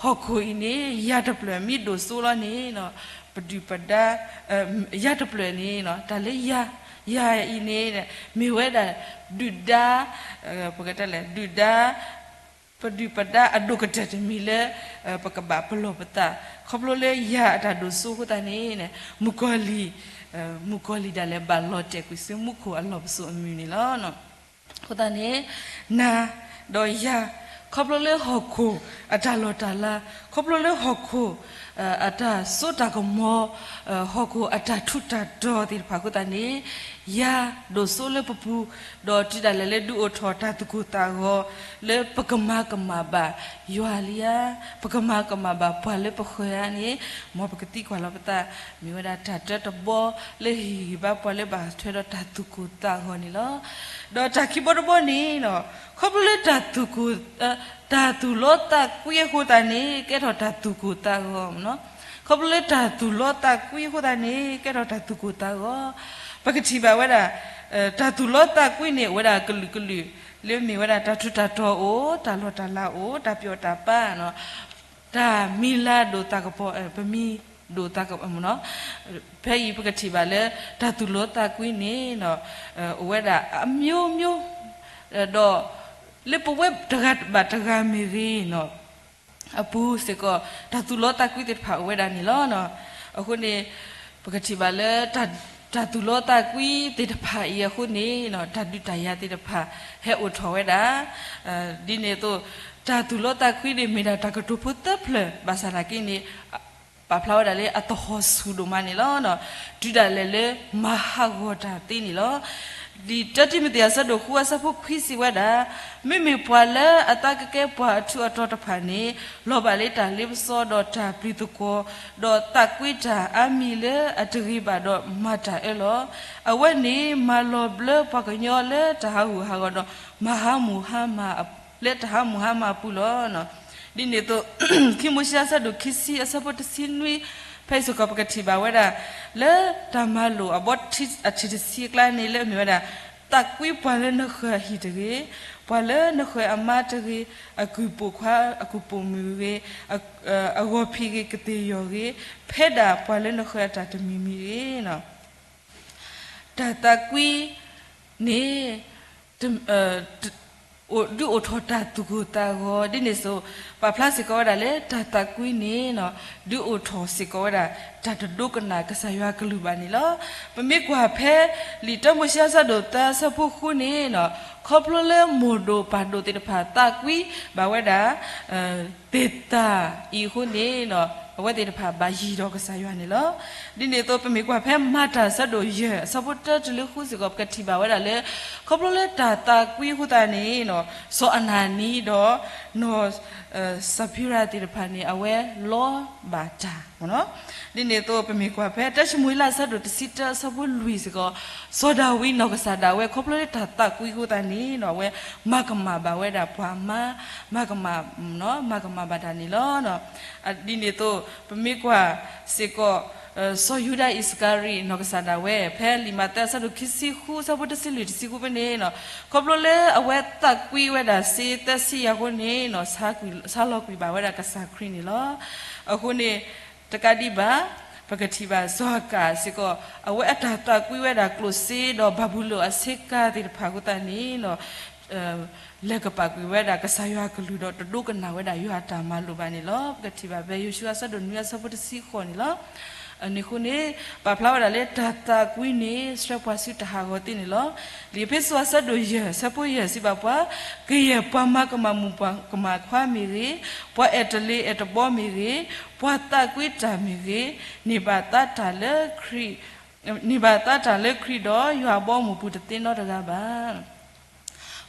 ဟီၣ်ခိၣ်အံၤန့ၣ် ယၤတဖျၢၣ်မ့ၢ်ဒိၣ်စိလီၤန့ၣ် ပဒုၣ်ပဒါ ယၤတဖျၢၣ်န့ၣ် တၢ်လၢယၤ ယၤအံၤန့ၣ် မ့ၢ်ဝဲဒၣ် ဒုၣ်ဒါ ပကတဲလဲၣ် ဒုၣ်ဒါ ပဒုၣ်ပဒါအဒိၣ်ကတၢၢ်တမံၤလၢ ပကဘၣ်ပလီၢ်ပသး ခီဖျိလၢယၤအတၢ်ဒိၣ်စိအဃိသတးန့ၣ် မုၣ်ကီၤလံၢ် မုၣ်ကီၤလံၢ်ဒၣ်လဲာ်ဘၣ်လီၤတဲာ်ကွံာ်ဆူမူခိၣ်အလီၢ်ပစိာ်အမုၢ်န့ၣ်လီၤ. အဃိသတးန့ၣ် နၤ ဒီးယၤ ခီဖျိလၢဟီၣ်ခိၣ်အတၢ်လီၢ်တၢ်လၤ, ခီဖျိလၢဟီၣ်ခိၣ် အတၢ်စိတၢ်ကမီၤ, ဟီၣ်ခိၣ်အတၢ်ထူးတၢ်တီၤသ့ၣ်တဖၣ်အဃိသတးန့ၣ် ယၤဒိၣ်စိလၢပပူၤ, ဒီးတုၤဒၣ်လဲာ်လၢဒုးအိၣ်ထီၣ်တၢ်သူၣ်ကိၢ်သးဂီၤ လၢပကမၤကမၣ်ဘၣ်ယွၤလံဧါ, ပကမၤကမၣ်ဘၣ်ပှၤလၢပဃၢၤဧါန့ၣ် မ်ပကသံကွၢ်လီၤပသး, မ့ၢ်ဝဲဒၣ်တၢ်တၢတဘီလၢဟ့ၣ်ဂံၢ်ဘါပှၤလၢဘၣ်ထွဲဒီးတၢ်သူၣ်ကိၢ်သးဂီၤန့ၣ်လီၤ. ဒီးတၢ်ခံဘီတဘီန့ၣ် ခီဖျိလၢတၢ်သူၣ်ကိၢ် တၢ်သူၣ်လီသးကွံအဃိသတးန့ၣ် ကဲထီၣ်တၢ်သူၣ်ကိၢ်သးဂီၤမ့ၢ်နီၤ. ခီဖျိလၢတၢ်သူၣ်လီသးကွံအဃိသတးန့ၣ် ကဲထီၣ်တၢ်သူၣ်ကိၢ်သးဂီၤ, ပကထံၣ်ဘၣ်ဝဲဒၣ် တၢ်သူၣ်လီသးကွံန့ၣ် အိၣ်ဝဲဒၣ်ကလုာ်ကလုာ် လၢမ့ၢ်ဝဲဒၣ်တၢ်ထူးတၢ်တီၤအိၣ်, တၢ်လီၢ်တၢ်လၤအိၣ်, တၢ်ပျီၣ်တၢ်ပၤ တၢ်မံၤလၤဒိၣ်သးကပီၤ, ပမံၤဒိၣ်သးကပီၤမ့ၢ်နီၤ. ဖဲအံၤပကထံၣ်ဘၣ်လၢ တၢ်သူၣ်လီသးကွံန့ၣ် အိၣ်ဝဲဒၣ်အမျိုးမျိုး, ဒီးလၢပဝဲတဂၤဘၣ်တဂၤမ့ၢ်ဂ့ၤနီၤ အပူၤစ့ၢ်ကီး တၢ်သူၣ်လီသးကွံသ့ၣ်တဖၣ်အိၣ်ဝဲဒၣ်န့ၣ်လီၤ. အဃိန့ၣ် ပကထံၣ်ဘၣ်လၢ တၢ်သူၣ်လီသးကွံသ့ၣ်တဖၣ်အံၤအဃိန့ၣ် တၢ်ဒုးတၢ်ယၤသ့ၣ်တဖၣ် ဟဲအိၣ်ထီၣ်ဝဲဒၣ် ဒ်န့ၣ်အသိး တၢ်သူၣ်လီသးကွံန့ၣ် မ့ၢ်ဒၣ်တၢ်ကတိၤဖိသၢဖျၢၣ် ဘၣ်ဆၣ်သနာ်က့န့ၣ် ပာ်ဖျါဝဲဒၣ်လၢအသဟီၣ်ဆူၣ်ဒိၣ်မးန့ၣ်လီၤ. တုၤဒၣ်လဲာ်လၢမၤဟးဂီၤတၢ်သ့န့ၣ်လီၤ. လံာ်တၢတံၤမသ့းအဆၢဒိၣ်ဃုအဆၢဖိခွံစံးဝဲဒၣ်, မ့မ့ၢ်ပှၤလၢအသးကကဲပှၤအထူးအတီၤတဖၣ်န့ၣ် လီၤဘၣ်လၢတၢ်လ့ပစီဒီးတၢ်ပျံၤသကွီၤ, ဒီးသးကွံတၢ်အါမံၤလၢအတဂ့ၤဘၣ်ဒီးမၤတၢ်အၢလီၤ. အဝဲန့ၣ်မၤလီၤဘျၢပှၤကညီလၢတၢ်ဟးဂူာ်ဟးဂီၤဒီး မၤဟးမုၢ်ဟါမၢ် လၢတၢ်ဟးမုၢ်ဟါမၢ်အပူၤလီၤ. ဒ်န့ၣ်အသိး ခံမိၤၡ့အဆၢဒိၣ်ခံဆံအဆၢဖိတဆံနွံ ဖဲအံၤစ့ၢ်ကီးပကထံၣ်ဘၣ်ဝဲဒၣ် လၢတၢ်မၤလိာ်အဘီထံအထံၣ်တဆံအကျါန့ၣ် လၢအမ့ၢ်ဝဲဒၣ် သးကွံပှၤလၢနဃၢၤအဟံၣ်တဂ့ၤ, ပှၤလၢနဃၢၤအမါတဂ့ၤ, အကုၢ်ပိာ်ခွါအကုၢ်ပိာ်မုၣ်ဂ့ၤ, အဂီၤဖံးဂ့ၤကသ့ၣ်ယီၤဂ့ၤ, ဖဲဒၣ်ပှၤလၢနဃၢၤအတၢ်တမံၤမံၤတဂ့ၤ. တၢ်သးကွံန့ၣ် ဒုးအိၣ်ထီၣ်တၢ်သူၣ်ကိၢ်သးဂီၤ ဒ်န့ၣ်အသိး ပာ်ဖျါစ့ၢ်ကီးဝဲဒၣ်လၢတၢ်သးကွံန့ၣ် ဒုးအိၣ်ထီၣ်စ့ၢ်ကီးဝဲဒၣ် တၢ်တဒိကနၣ်ကစၢ်ယွၤကလုၢ်ဘၣ်န့ၣ်လီၤ. ပမ့ၢ်ကွၢ်ဖဲလံာ်တၢမိၤၡ့အဆၢဒိၣ်သၢအဆၢဖိဃုန့ၣ် ခီဖျိလၢမိၢ်ဒိၣ်ပၢ်ဒိၣ်သ့ၣ်တဖၣ်သးကွံဘၣ်ဝဲဒၣ် သ့ၣ်သၣ်အံၤအဃိန့ၣ် အဝဲသ့ၣ်တဖၣ်ဘၣ်ယံၤဒီးကစၢ်ယွၤန့ၣ်လီၤ. ဒ်န့ၣ်အသိး ပမ့ၢ်ကွၢ်ဖဲမၤတၢ်အဆၢဒိၣ်ယဲၢ်အဆၢဖိတၢတုၤလၢဃုစ့ၢ်ကီး ပကထံၣ်ဘၣ်ဝဲဒၣ်လၢ ခီဖျိလၢတၢ်သးကွံအဃိသတးန့ၣ် စီၤအနၤနံဒီး နီၢ် စီၤဖံရၤသ့ၣ်တဖၣ်န့ၣ် အဝဲလီဘၣ်တၢ်မ့ၢ်နီၤ. ဒ်န့ၣ်အသိး ပမ့ၢ်ကွၢ်ဖဲတၢၡမူၤအ့လးအဆၢဒိၣ်တဆံတၢအဆၢဖိလွံၢ်စ့ၢ်ကီး, စီၤဒၤဝံးနီၢ်ကစၢ်ဒၣ်ဝဲ ခီဖျိလၢတၢ်သးကွံအဃိသတးန့ၣ်နီၤ အဝဲမၤကမၣ်ဘၣ်ဝဲဒၣ်ပှၤမါ, မၤကမၣ်, မၤကမၣ်ဘၣ်တၢ်န့ၣ်လီၤ. ဒ်န့ၣ်အသိး ပမ့ၢ်ကွၢ်စ့ၢ်ကီး စီၤယူဒၤအံၣ်စကၤရံၤ နီၢ်ကစၢ်ဒၣ်ဝဲ ဖဲလံာ်မးသဲအဆၢဒိၣ်ခံဆံဃု အဆၢဖိတဆံလွံၢ်တဆံဃုဖဲန့ၣ်နီၤ, ခီဖျိလၢအဝဲသးကွံဝဲဒၣ်စ့သၢဆံယဲၢ်အဃိန့ၣ်နီၤ ဆါကွံာ်, ဆါလီၤကွံာ်ဘၣ်ဝဲဒၣ်ကစၢ်ခရံာ်န့ၣ်လီၤ. အဃိန့ၣ် တကးဒံးဘၣ် ပကထံၣ်ဘၣ်စီၤအၤကၣ်စ့ၢ်ကီး အဝဲအတၢ်သးကွံဝဲဒၣ်ကျိၣ်စ့ ဒီးဘၤဘူလိၣ်အဆ့ကၤသ့ၣ်တဖၣ်အဃိသတးန့ၣ်နီၤ လဲၤကပာ်ကွံာ်ဝဲဒၣ်ကစၢ်ယွၤအကလုၢ်ဒီးတဒိကနၣ်ဝဲဒၣ်ယွၤအတၢ်မၤလိာ်ဘၣ်န့ၣ်လီၤ. ပကထံၣ်ဘၣ်ဖဲယိၤၡူအဆၢဒိၣ်နွံအဆၢဖိတဆံဃိးန့ၣ်လီၤ. အန့ၣ်အဃိန့ၣ် ပာ်ဖျါဝဲဒၣ်လၢတၢ်သးကွံန့ၣ် ဆှၢပှၤဆူတၢ်ဟးဂီၤသ့န့ၣ်လီၤ. လံာ်အ့းဖ့းစူးအဆၢဒိၣ်ယဲၢ်အဆၢဖိယဲၢ်စံးဘၣ်ပှၤ, ကယဲၢ်ပှၤမၤကမၣ်မုၣ်ကမၣ်ခွါမ့ၢ်ဂ့ၤ, ပှၤအဲၣ်တလ့ၤအဲၣ်တဘီမ့ၢ်ဂ့ၤ, ပှၤသးကွံတၢ်မ့ၢ်ဂ့ၤ, န့ၢ်ဘၣ်သါတၢ်လၢခရံာ် န့ၢ်ဘၣ်သါတၢ်လၢခရံာ်ဒီးယွၤအဘီအမုၢ်ပူၤတသ့နီတဂၤဘၣ်.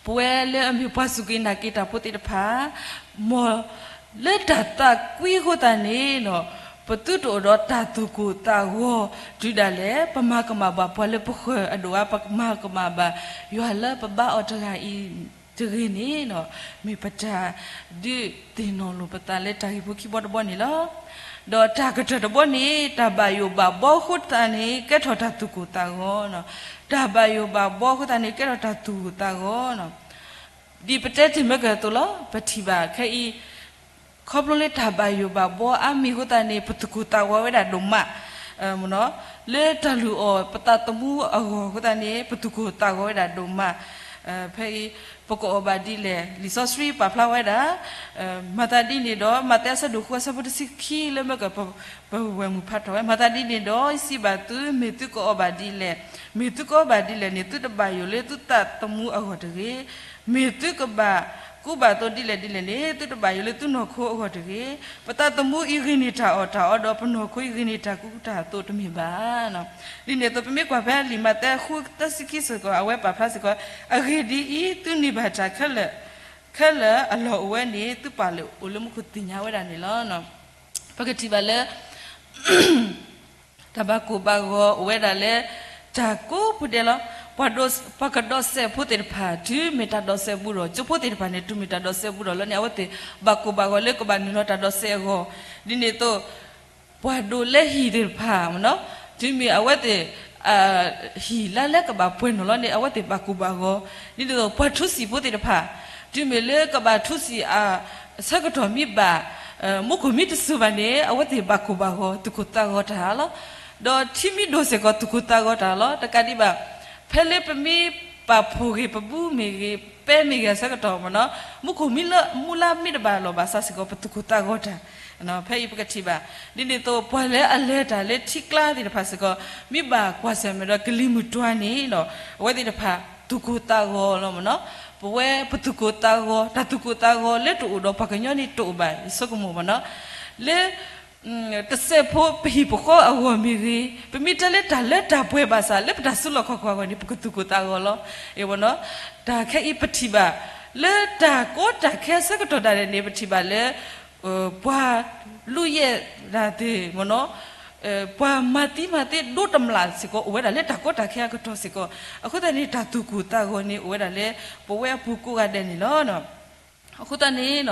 ပဝဲလၢအမ့ၢ်ပှၤစူၢ်က့ၤနာ်က့ၤတၢ်ဖိသ့ၣ်တဖၣ်, မ်လၢတၢ်သးကွံအဃိသတးန့ၣ်နီၤ ပသုတအိၣ်ဒီးတၢ်သူၣ်ကိၢ်သးဂီၤတုၤဒၣ်လဲာ် ပမၤကမၣ်ဘၣ်ပှၤလၢပဃၢၤအဒိၣ်အါ ပမၤကမၣ်ဘၣ်ယွၤလၢပဘါအီၤတဂၤအံၤတဂ့ၤန့ၣ်နီၤ မ့ၢ်ပတၢ်ဒုးသ့ၣ်နီၣ်လိာ်ပသးလၢတၢ်ဂ့ၢ်ဖိခံဘီတဘီန့ၣ်လီၤ. ဒီးတၢ်ကတၢၢ်တဘီန့ၣ် တၢ်ဘၣ်ယိၣ်ဘၣ်ဘီအဃိသတးန့ၣ် ကဲထီၣ်တၢ်သူၣ်ကိၢ်သးဂီၤနီၤ. တၢ်ဘၣ်ယိၣ်ဘၣ်ဘီအဃိသတးန့ၣ် ကဲထီၣ်တၢ်သူၣ်ကိၢ်သးဂီၤနီၤ. ဒ်ပတဲတ့ၢ်မ့ၢ်ကၢၢ်အသိးလီၤ. ပထံၣ်ဘၣ်ခဲအံၤ ခီဖျိလၢတၢ်ဘၣ်ယိၣ်ဘၣ်ဘီအါမံၤအဃိသတးန့ၣ် ပသူၣ်ကိၢ်သးဂီၤဝဲဒၣ်ဒိၣ်မး, လၢတၢ်လုၢ်အီၣ်ပသးသမူအဂီၢ်အဃိသတးန့ၣ် ပသူၣ်ကိၢ်သးဂီၤဝဲဒၣ်ဒိၣ်မး. ဖဲအံၤ ပကအီၣ်ဘၣ်ဒ်လဲၣ်, လံာ်စီဆှံပာ်ဖျါဝဲဒၣ် မၤသးဒ်န့ၣ်ဒီး မးသဲအဆၢဒိၣ်ဃုအဆၢဖိတဆံခံလၢမ့ၢ်ကၢၢ် ပဝဲၢ်မုၢ်ဖးထီၣ်ဝဲ, မၤသးဒ်န့ၣ်ဒီး ယစံးဘၣ်သု, မ့ၢ်သုကအီၣ်ဘၣ်ဒ်လဲၣ်, မ့ၢ်သုကအီၣ်ဘၣ်ဒ်လဲၣ်န့ၣ် သုတဘၣ်ယိၣ်လၢသုသးသမူအဂီၢ်တဂ့ၤ. မ့ၢ်သုကဘၣ်ကူဘၣ်သိဒ်လဲၣ်ဒ်လဲၣ်န့ၣ် သုတဘၣ်ယိၣ်လၢသုနီၢ်ခိအဂီၢ်တဂ့ၤ. ပသးသမူအံၤဂ့ၤန့ၢ်တၢ်အီၣ်တၢ်အီဒီး ပနီၢ်ခိအံၤဂ့ၤန့ၢ်တၢ်ကူတၢ်သိးတမ့ၢ်ဘၣ်. ဒ်န့ၣ်အသိး ပမ့ၢ်ကွၢ်ဖဲလံာ်မးသဲဃုသၢဆံခံစ့ၢ်ကီး အဝဲပာ်ဖျါစ့ၢ်ကီး, အဂ့ၢ်ဒ်အံၤ, သုန့ၢ်ဘၣ်တၢ်ခဲလၢာ် ခဲလၢာ်အလီၢ်အိၣ်ဝဲန့ၣ် သုပာ်လၢအိၣ်လၢမူခိၣ်သ့ၣ်ညါဝဲဒၣ်န့ၣ်လီၤ. ပကထံၣ်ဘၣ်လၢ တၢ်ဘၣ်ကိၢ်ဘၣ်ဂီၤအိၣ်ဝဲဒၣ်လၢ တၢ်ကိးပူၤဒဲးလီၤ. ပှၤကဒီးစဲးဖိသ့ၣ်တဖၣ် တုၤမ့ၢ်တၢ်ဒီးစဲးဘူးဒီး ကၠိဖိသ့ၣ်တဖၣ်န့ၣ် တုၤမ့ၢ်တၢ်ဒီးစဲးဘူးဒီးလီၤန့ၣ် အဝဲသ့ၣ်ဘၣ်ကိၢ်ဘၣ်ဂီၤလၢကဘၣ်နုာ်လီၤတၢ်ဒီးစဲးအဂီၢ်, ဒ်န့ၣ်အသိး ပှၤဒိးလဲဟံၣ်သ့ၣ်တဖၣ်မ့ၢ်နီၤ, တုၤမ့ၢ်အဝဲသ့ၣ် ဟံၣ်လါလၢကဘၣ်ပှဲၤနီၣ်လီၤန့ၣ် အဝဲသ့ၣ်ဘၣ်ကိၢ်ဘၣ်ဂီၤ, ဒ်န့ၣ်အသိး ပှၤထူစံာ်ဖိသ့ၣ်တဖၣ် တုၤမ့ၢ်လၢကဘၣ်ထူစံာ်အ ဆၢကတီၢ်မ့ၢ်ဘၣ် မူခိၣ်မ့ၢ်တစိၤဘၣ်န့ၣ် အဝဲသ့ၣ်ဘၣ်ကိၢ်ဘၣ်ဂီၤ သူၣ်ကိၢ်သးဂီၤတၢ်လီၤ. ဒီးထံမ့ၢ်ဒိၣ်စ့ၢ်ကီး သူၣ်ကိၢ်သးဂီၤတၢ်လီၤ. တကးဒံးဘၣ် ဖဲလၢပမ့ၢ်ပာ်ဖှိၣ်ဂ့ၤ ပဘူးမ့ၢ်ဂ့ၤ ပဲမ့ၢ်ဂ့ၤအဆၢကတီၢ်မ့ၢ်နီၤ, မူခိၣ်မ့ၢ်လၢမူလါမ့ၢ်တဘၣ်လီၢ်ဘၣ်ဆၣ်စ့ၢ်ကီး ပသူၣ်ကိၢ်သးဂီၤတၢ်, ဖဲအံၤပကထံၣ်ဘၣ်. ဒ်န့ၣ်အသိး ပှၤလၢအလဲၤတၢ်လၢထံကျါသ့ၣ်တဖၣ်စ့ၢ်ကီး မ့ၢ်ဘၣ်ကွၢ်ဆၢၣ်မဲာ်ဒီးကလံၤမုၢ်တွၤန့ၣ်ဒီး အဝဲသ့ၣ်တဖၣ်သူၣ်ကိၢ်သးဂီၤလီၤမ့ၢ်နီၤ. ပဝဲပသူၣ်ကိၢ်သးဂီၤ တၢ်သူၣ်ကိၢ်သးဂီၤလၢတအိၣ်ဒီးပှၤကညီန့ၣ်တအိၣ်ဘၣ် ယဆိကမိၣ်မ့ၢ်နီၤ, လၢ တစဲးဖိပဟံၣ်ပဃီအဂီၢ်မ့ၢ်ဂ့ၤ, ပမ့ၢ်တဲလၢတၢ်လၢတၢ်ပှဲၤဘၣ်ဆၣ် လၢပတၢ်စုလီၢ်ခီၣ်ခိၣ်အဂီၢ်န့ၣ် ပကသူၣ်ကိၢ်သးဂီၤလီၤ. အဝဲနီၤ, တၢ်ခဲအံၤပထံၣ်ဘၣ် လၢတၢ်ကီတၢ်ခဲအဆၢကတီၢ်ဒၣ်လဲာ်န့ၣ် ပထံၣ်ဘၣ်လၢ ပှၤလုၢ်ယဲၢ်တၢ်သ့ၣ်မ့ၢ်နီၤ, ပှၤမၤသံမၤသ့ဒိတမျၢ်စ့ၢ်ကီး အိၣ်ဝဲဒၣ်လၢတၢ်ကီတၢ်ခဲအကတီၢ်စ့ၢ်ကီး, အဃိသတးန့ၣ် တၢ်သူၣ်ကိၢ်သးဂီၤန့ၣ် အိၣ်ဝဲဒၣ်လၢပဝဲအပူၤကိးဂၤဒဲးန့ၣ်လီၤ. အဃိသတးန့ၣ်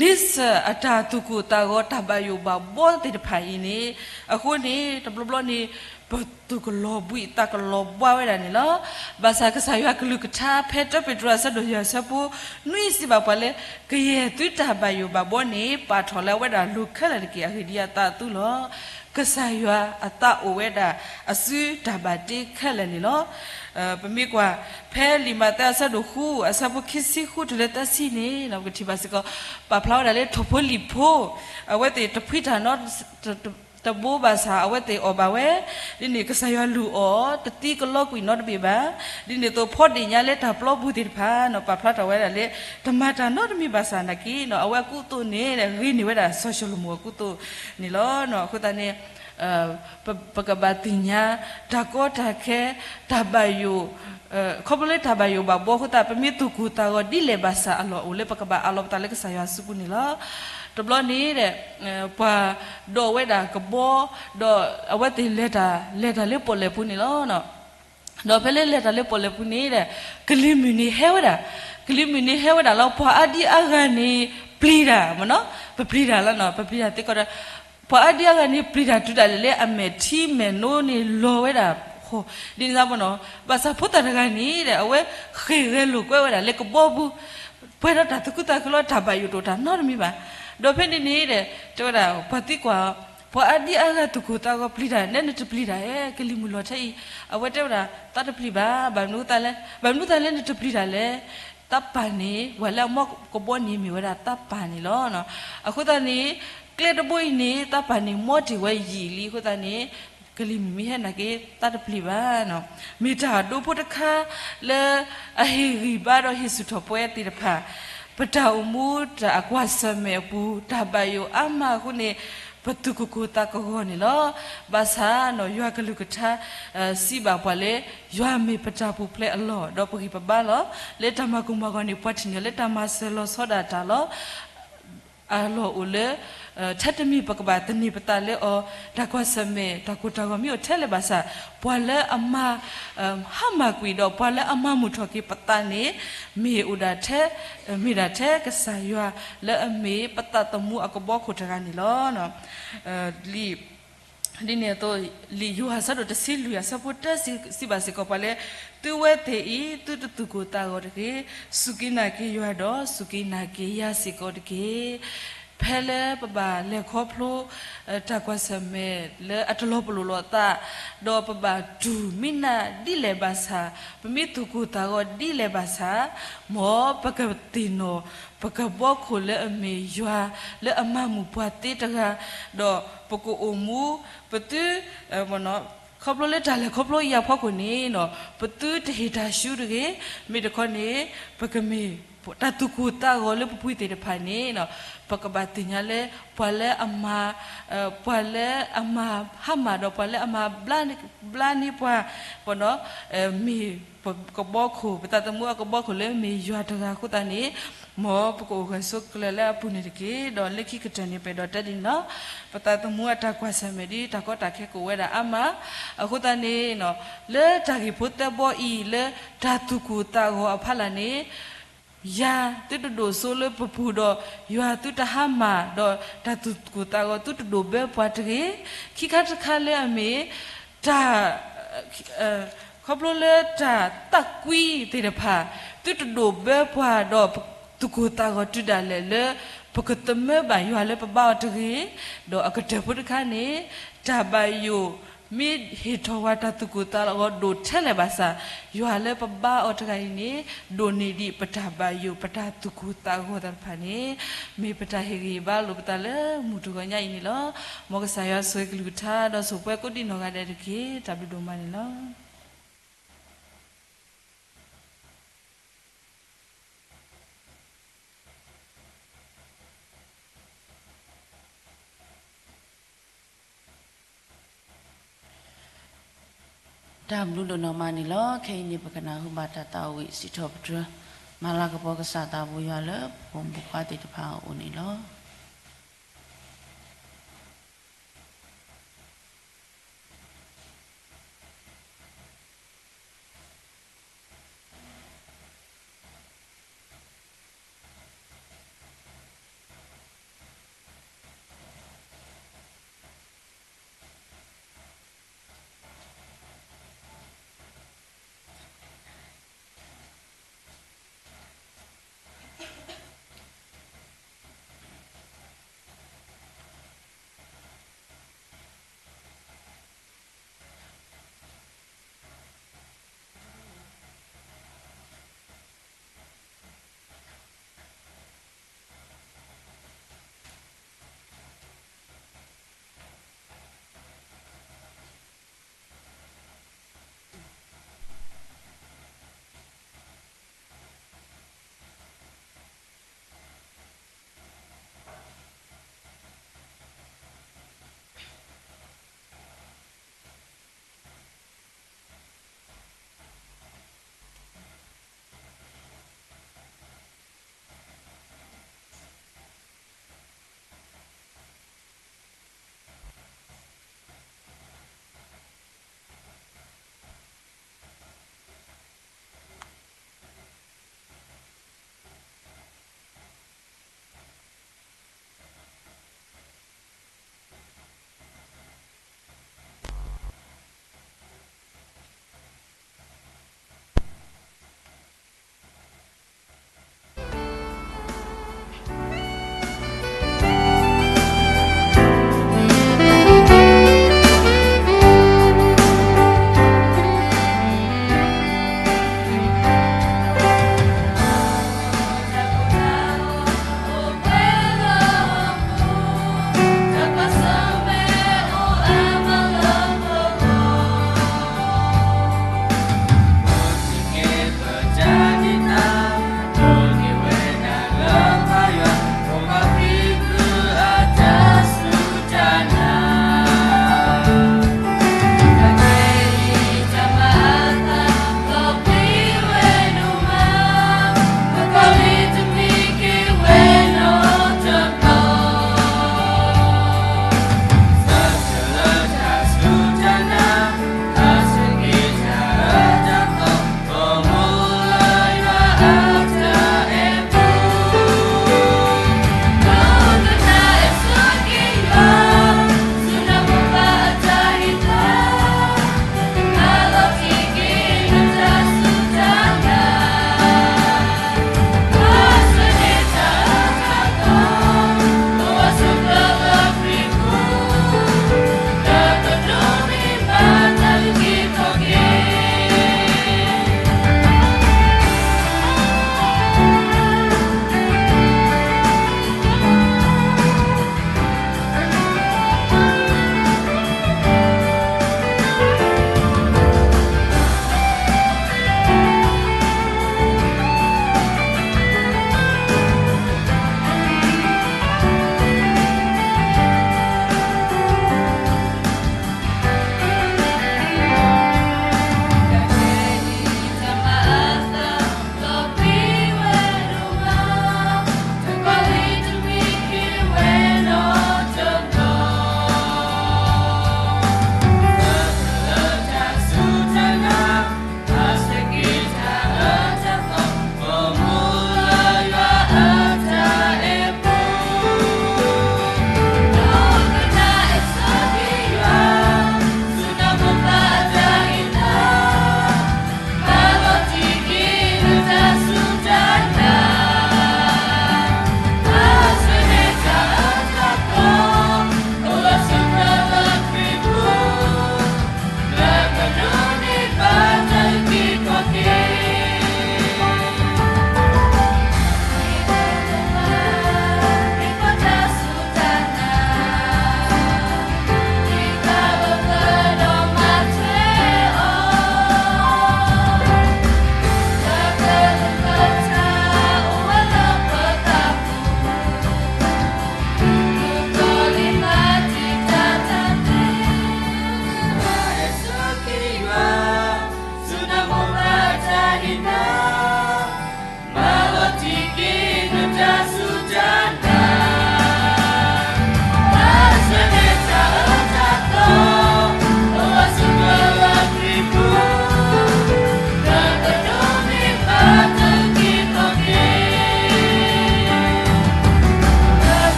န့ဆၢၣ်အတၢ်သူၣ်ကိၢ်သးဂီၤ တၢ်ဘၣ်ယိၣ်ဘၣ်ဘီသ့ၣ်တဖၣ်အံၤန့ၣ်, အဃိန့ၣ် တဘျီဘျီန့ၣ် ပသူၣ်ကလီၤဘှံးသးကလီၤဘှါဝဲဒၣ်န့ၣ်လီၤ. ဘၣ်ဆၣ်ကစၢ်ယွၤကလုၢ်ကထါဖဲတၢပ့းတရူးအဆၢဒိၣ်ယဲၢ်အဆၢဖိနွံစံးဘၣ်ပှၤလၢ ကယဲၢ်သုတၢ်ဘၣ်ယိၣ်ဘၣ်ဘီန့ၣ် ပာ်ထီၣ်လၢအဝဲဒၣ်လိၤခဲလၢာ်တက့ၢ်. အဂ့ၢ်ဒ်အံၤ, အသးအသူလီၤ. ကစၢ်ယွၤအသးအိၣ်ဝဲဒၣ် အစုတၢ်ဘၣ်တ့ခဲလၢာ်န့ၣ်လီၤ. ပမ့ၢ်ကွၢ် ဖဲလံာ်မးသဲအဆၢဒိၣ်ဃု အဆၢဖိခံဆံဃုတုၤလၢသၢဆံန့ၣ် ပကထံၣ်ဘၣ်စ့ၢ်ကီး ပာ်ဖျါဝဲဒၣ်လၢထိၣ်ဖိလံၣ်ဖိ အဝဲသ့ၣ်တဖှံတၢ်နီတဘိဘၣ်ဆၣ် အဝဲသ့ၣ်အီၣ်ဘၣ်ဝဲ, ဒ်န့ၣ် ကစၢ်ယွၤလုၢ်အီၣ် တသံကလီကွံာ်နီတဘ့ၣ်ဘၣ်. ဒ်န့ၣ်အသိး ဖီဒ့ၣ်ညါလၢတၢ်ပျီပူၤသ့ၣ်တဖၣ်န့ၣ် ပာ်ဖျါထီၣ်ဝဲဒၣ်လၢ တမၤတၢ်နီတမံၤဘၣ်ဆၣ်နာ်က့ အဝဲအကူအသိးန့ၣ် ဂ့ၤန့ၢ်ဝဲဒၣ်စီၤၡလိၤမိၣ်အကူအသိးန့ၣ်လီၤ. အဃိသတးန့ၣ် ပကဘၣ်သ့ၣ်ညါ တၢ်ကီတၢ်ခဲ တၢ်ဘၣ်ယိၣ်, ခီဖျိလၢတၢ်ဘၣ်ယိၣ်ဘၣ်ဘှီအဃိသတး ပမ့ၢ်သူၣ်ကိၢ်သးဂီၤဒ်လဲၣ်ဘၣ်ဆၣ်အလီၢ်အိၣ်လၢပကဘၣ်အးလီၤပသးလၢကစၢ်ယွၤအစုပူၤန့ၣ်လီၤ. တဘျီန့ၣ်ဒီး ပှၤဒိးဝဲဒၣ်ကဘီ, ဒီးအဝဲသ့ၣ်လဲၤတၢ် လဲၤတၢ်လၢပီၣ်လဲၣ်ပူၤန့ၣ်လီၤ. ဒီးဖဲလၢလဲၤတၢ်လၢပီၣ်လဲၣ်ပူၤန့ၣ်ဒီး ကလံၤမုၢ်န့ၣ်ဟဲဝဲဒၣ်, ကလံၤမုၢ်န့ၣ်ဟဲဝဲဒၣ်လီၤ. ပှၤအါဒံအါဂၤန့ၣ်ပျံၤတၢ်မ့ၢ်နီၤ, ပပျံၤတၢ်လီၤနီၤ, ပပျံၤတၢ်သ့ကီးဒီး ပှၤအါဒံအါဂၤန့ၣ်ပျံၤတၢ်တုၤဒၣ်လဲာ်လၢအမဲာ်ထံမဲာ်နိန့ၣ်လီၤဝဲဒၣ်ဃီ, ဒ်န့ၣ်သတးနီၤ, ဘၣ်ဆၣ်ဖိသၣ်တဂၤန့ၣ်ဒီး အဝဲဃ့ၢ်ဂဲၤလိာ်ကွဲဝဲဒၣ်လၢကဘီပူၤ, ပှဲၤဒီးတၢ်သူၣ်ခုသးခုလီၤ တၢ်ဘၣ်ယိၣ်တအိၣ်တၢ်နီတမံၤဘၣ်. ဒီးဖဲန့ၣ်န့ၣ်ဒီး တဲဝဲဒၣ် ပှၤသံကွၢ်အီၤ, ပှၤအါဒံအါဂၤသူၣ်ကိၢ်သးဂီၤပျံၤတၢ် နဲနတပျံၤတၢ်ဧါ, ကလံၤမုၢ်လီၤထဲအံၤ. အဝဲတဲဝဲဒၣ် သးတပျံၤဘၣ်, ဘၣ်မနုၤသးလဲၣ်, ဘၣ်မနုၤသးလဲၣ်နတပျံၤတၢ်လဲၣ်. သးပၢ်န့ၣ် ပှၤလၢအမီကဘီန့ၣ်မ့ၢ်ဝဲဒၣ်သးပၢ်န့ၣ်လီၤ. အဃိသတးန့ၣ် ကျဲတဘိအံၤန့ၣ် သးပၢ်န့ၣ်မီတ့ၢ်ဝဲယံာ်လံအဃိသတးန့ၣ် ကလံၤမုၢ်မ့ၢ်ဟဲနာ်က့ သးတပျံၤဘၣ်. မ့ၢ်တၢ်ဒိဖိတခါလၢအဟ့ၣ်ဂံၢ်ဘါဒီးဟ့ၣ်ဆူၣ်ထီၣ်ပဝဲသ့ၣ်တဖၣ် ပတၢ်အိၣ်မူတၢ်အကွၢ်ဆၢၣ်မဲာ်အပူၤ တၢ်ဘၣ်ယိၣ်အါမးအဃိန့ၣ် ပသူၣ်ကကိၢ်သးကဂီၤန့ၣ်လီၤ. ဘၣ်ဆၣ်နီၤ ယွၤကလုၢ်ကထါ စံးဘၣ်ပှၤလၢ ယွၤမ့ၢ်ပတၢ်ပူၤဖျဲးအလီၢ် ဒီးပဂံၢ်ပဘါလီၤ. လၢတၢ်မၤကိၢ်မၤဂီၤန့ၣ် ပှၤထံၣ်န့ၢ်လၢတၢ်မၤစၢၤလီၤဆီဒၣ်တၢ်လီၤ. အလီၢ်အိၣ်လၢ ထဲတမံၤပကဘၣ်သန့ၤပသးလၢအီၤ တၢ်ကွၢ်ဆၢၣ်မဲာ် တၢ်ကိၢ်တၢ်ဂီၤမ့ၢ်အိၣ်ထဲလဲၣ်ဘၣ်ဆၣ် ပှၤလၢအမၤ ဟါမၢ်ကွံာ်ဒီးပှၤလၢအမၤမုာ်ထီၣ်က့ၤပသးန့ၣ် မ့ၢ်အိၣ်ဒၣ်ထဲ မ့ၢ်ဒၣ်ထဲကစၢ်ယွၤလၢအမ့ၢ်ပသးသမူအကဘီခိၣ်တဂၤန့ၣ်လီၤ. လံာ် ဒ်န့ၣ်အသိး လံာ်ယိၤဟၣ်အဆၢဒိၣ်တဆံလွံၢ်အဆၢဖိတၢ စံးဘၣ်စ့ၢ်ကီးပှၤလၢ သုဝဲသ့ၣ်အံၤ သုတသူၣ်ကိၢ်သးဂီၤတဂ့ၤ, စူၢ်က့ၤနာ်က့ၤယွၤဒီး စူၢ်က့ၤနာ်က့ၤယၤစ့ၢ်ကီးတက့ၢ်. ဖဲလၢပဘၣ်လဲၤခီဖျိ တၢ်ကွၢ်ဆၢၣ်မဲာ်လၢအတလီၤပလိာ်လိာ်အသး ဒီးပဘၣ်တူၢ်မံနၢ်ဒ်လဲၣ်ဘၣ်ဆၣ်, ပမ့ၢ်သူၣ်ကိၢ်သးဂီၤဒ်လဲၣ်ဘၣ်ဆၣ်, မ်ပကသ့ၣ်နီၣ် ပကဘီခိၣ်လၢအမ့ၢ်ယွၤ လၢအမၤမုာ်ပှၤသ့တဂၤ, ဒီးပကအိၣ်မူ ပသု ခီဖျိလၢတၢ်လဲၤခီဖျိအံၤအဖီခိၣ်န့ၣ် ပသုတဟ့ၣ်တၢ်ဆူတဂ့ၤ, မ့ၢ်တခီန့ၣ် ပကမ့ၢ်တၢ်သူၣ်ကိၢ်သးဂီၤလၢပပူၤသ့ၣ်တဖၣ်န့ၣ် ပကဘၣ်သ့ၣ်ညါလၢ ပှၤလၢအမၤ ပှၤလၢအမၤဟါမၢ်ဒီးပှၤလၢအမၤဘျါန့ၢ်ပှၤ မ့ၢ်ပကဘီခိၣ် ပသးသမူအကဘီခိၣ်လၢမ့ၢ်ယွၤတဂၤအဃိသတးန့ၣ် မ်ပကအိၣ်ဂၢၢ်ဆိးကျၢၤလၢအပူၤန့ၣ်တက့ၢ်. ဒီးလၢခံကတၢၢ်န့ၣ် ပအဲၣ်ဒိးတဲဒ်န့ၣ်လီၤ. ပသးသမူအတၢ်ကွၢ်ဆၢၣ်မဲာ်ဒ်တၢ်ကီတၢ်ခဲကအိၣ်ဝဲဒၣ်အါမး အဃိသတးန့ၣ် လၢတၢ်ဂ့ၢ်ဖိသၢဘီအံၤ လၢတၢ်သူၣ်ကိၢ်သးဂီၤအဖီလာ်န့ၣ် ယၤသုတဒိၣ်စိလၢပပူၤဒီး ယွၤသုတဟါမၢ်ဒီးတၢ်သူၣ်ကိၢ်သးဂီၤသုတဒိၣ်ဘၢပှၤတဂ့ၤ. ခံခါတခါလၢအမ့ၢ် တၢ် ခီဖျိလၢတၢ်သးကွံသ့ၣ်တဖၣ် သုတဒိၣ်ဘၢပှၤဒီး သူၣ်ကိၢ်သးဂီၤတုၤဒၣ်လဲာ်လၢ ပကသမၢဘၣ်ယွၤလၢပဘါအီၤတဂ့ၤ. ဒီးအကတၢၢ်ဖိတခါန့ၣ် တၢ်ဘၣ်ယိၣ်မ့ၢ်ဟ့ၣ်ထီၣ်ဝဲတၢ်သူၣ်ကိၢ်သးဂီၤဒိၣ်ထဲလဲၣ်ဘၣ်ဆၣ် ယွၤလၢပဘါအီၤတဂၤအံၤန့ၣ် ဒိၣ်န့ၢ်ဒံးပတၢ်ဘၣ်ယိၣ်ပတၢ်သူၣ်ကိၢ်သးဂီၤသ့ၣ်တဖၣ်န့ၣ် မ့ၢ်ပတၢ်ဟ့ၣ်ဂံၢ်ဘါလိာ်ပသးလၢမုၢ်တဂီၤညါအံၤန့ၣ်လီၤ. မ်ကစၢ်ယွၤဆိၣ်ဂ့ၤကလုၢ်ကထါ ဒီးဆိၣ်ပှဲၤကိးဒံနီၢ်ဂၤဒဲးတက့ၢ်. တၢ်ဘျုးဒိၣ်မးန့ၣ်လီၤ. တၢ်ဘျုးဒိၣ်နီၢ်မးန့ၣ်လီၤ. ခဲအံၤန့ၣ် ပကနၢ်ဟူဘၣ်တၢ်သးဝံၣ်စံးထီၣ်ပတြၢၤ မၤလၤကပီၤကစၢ်သးဘိယွၤလၢပဖိမုၣ်ဖိခွါသ့ၣ်တဖၣ်အအိၣ်န့ၣ်လီၤ.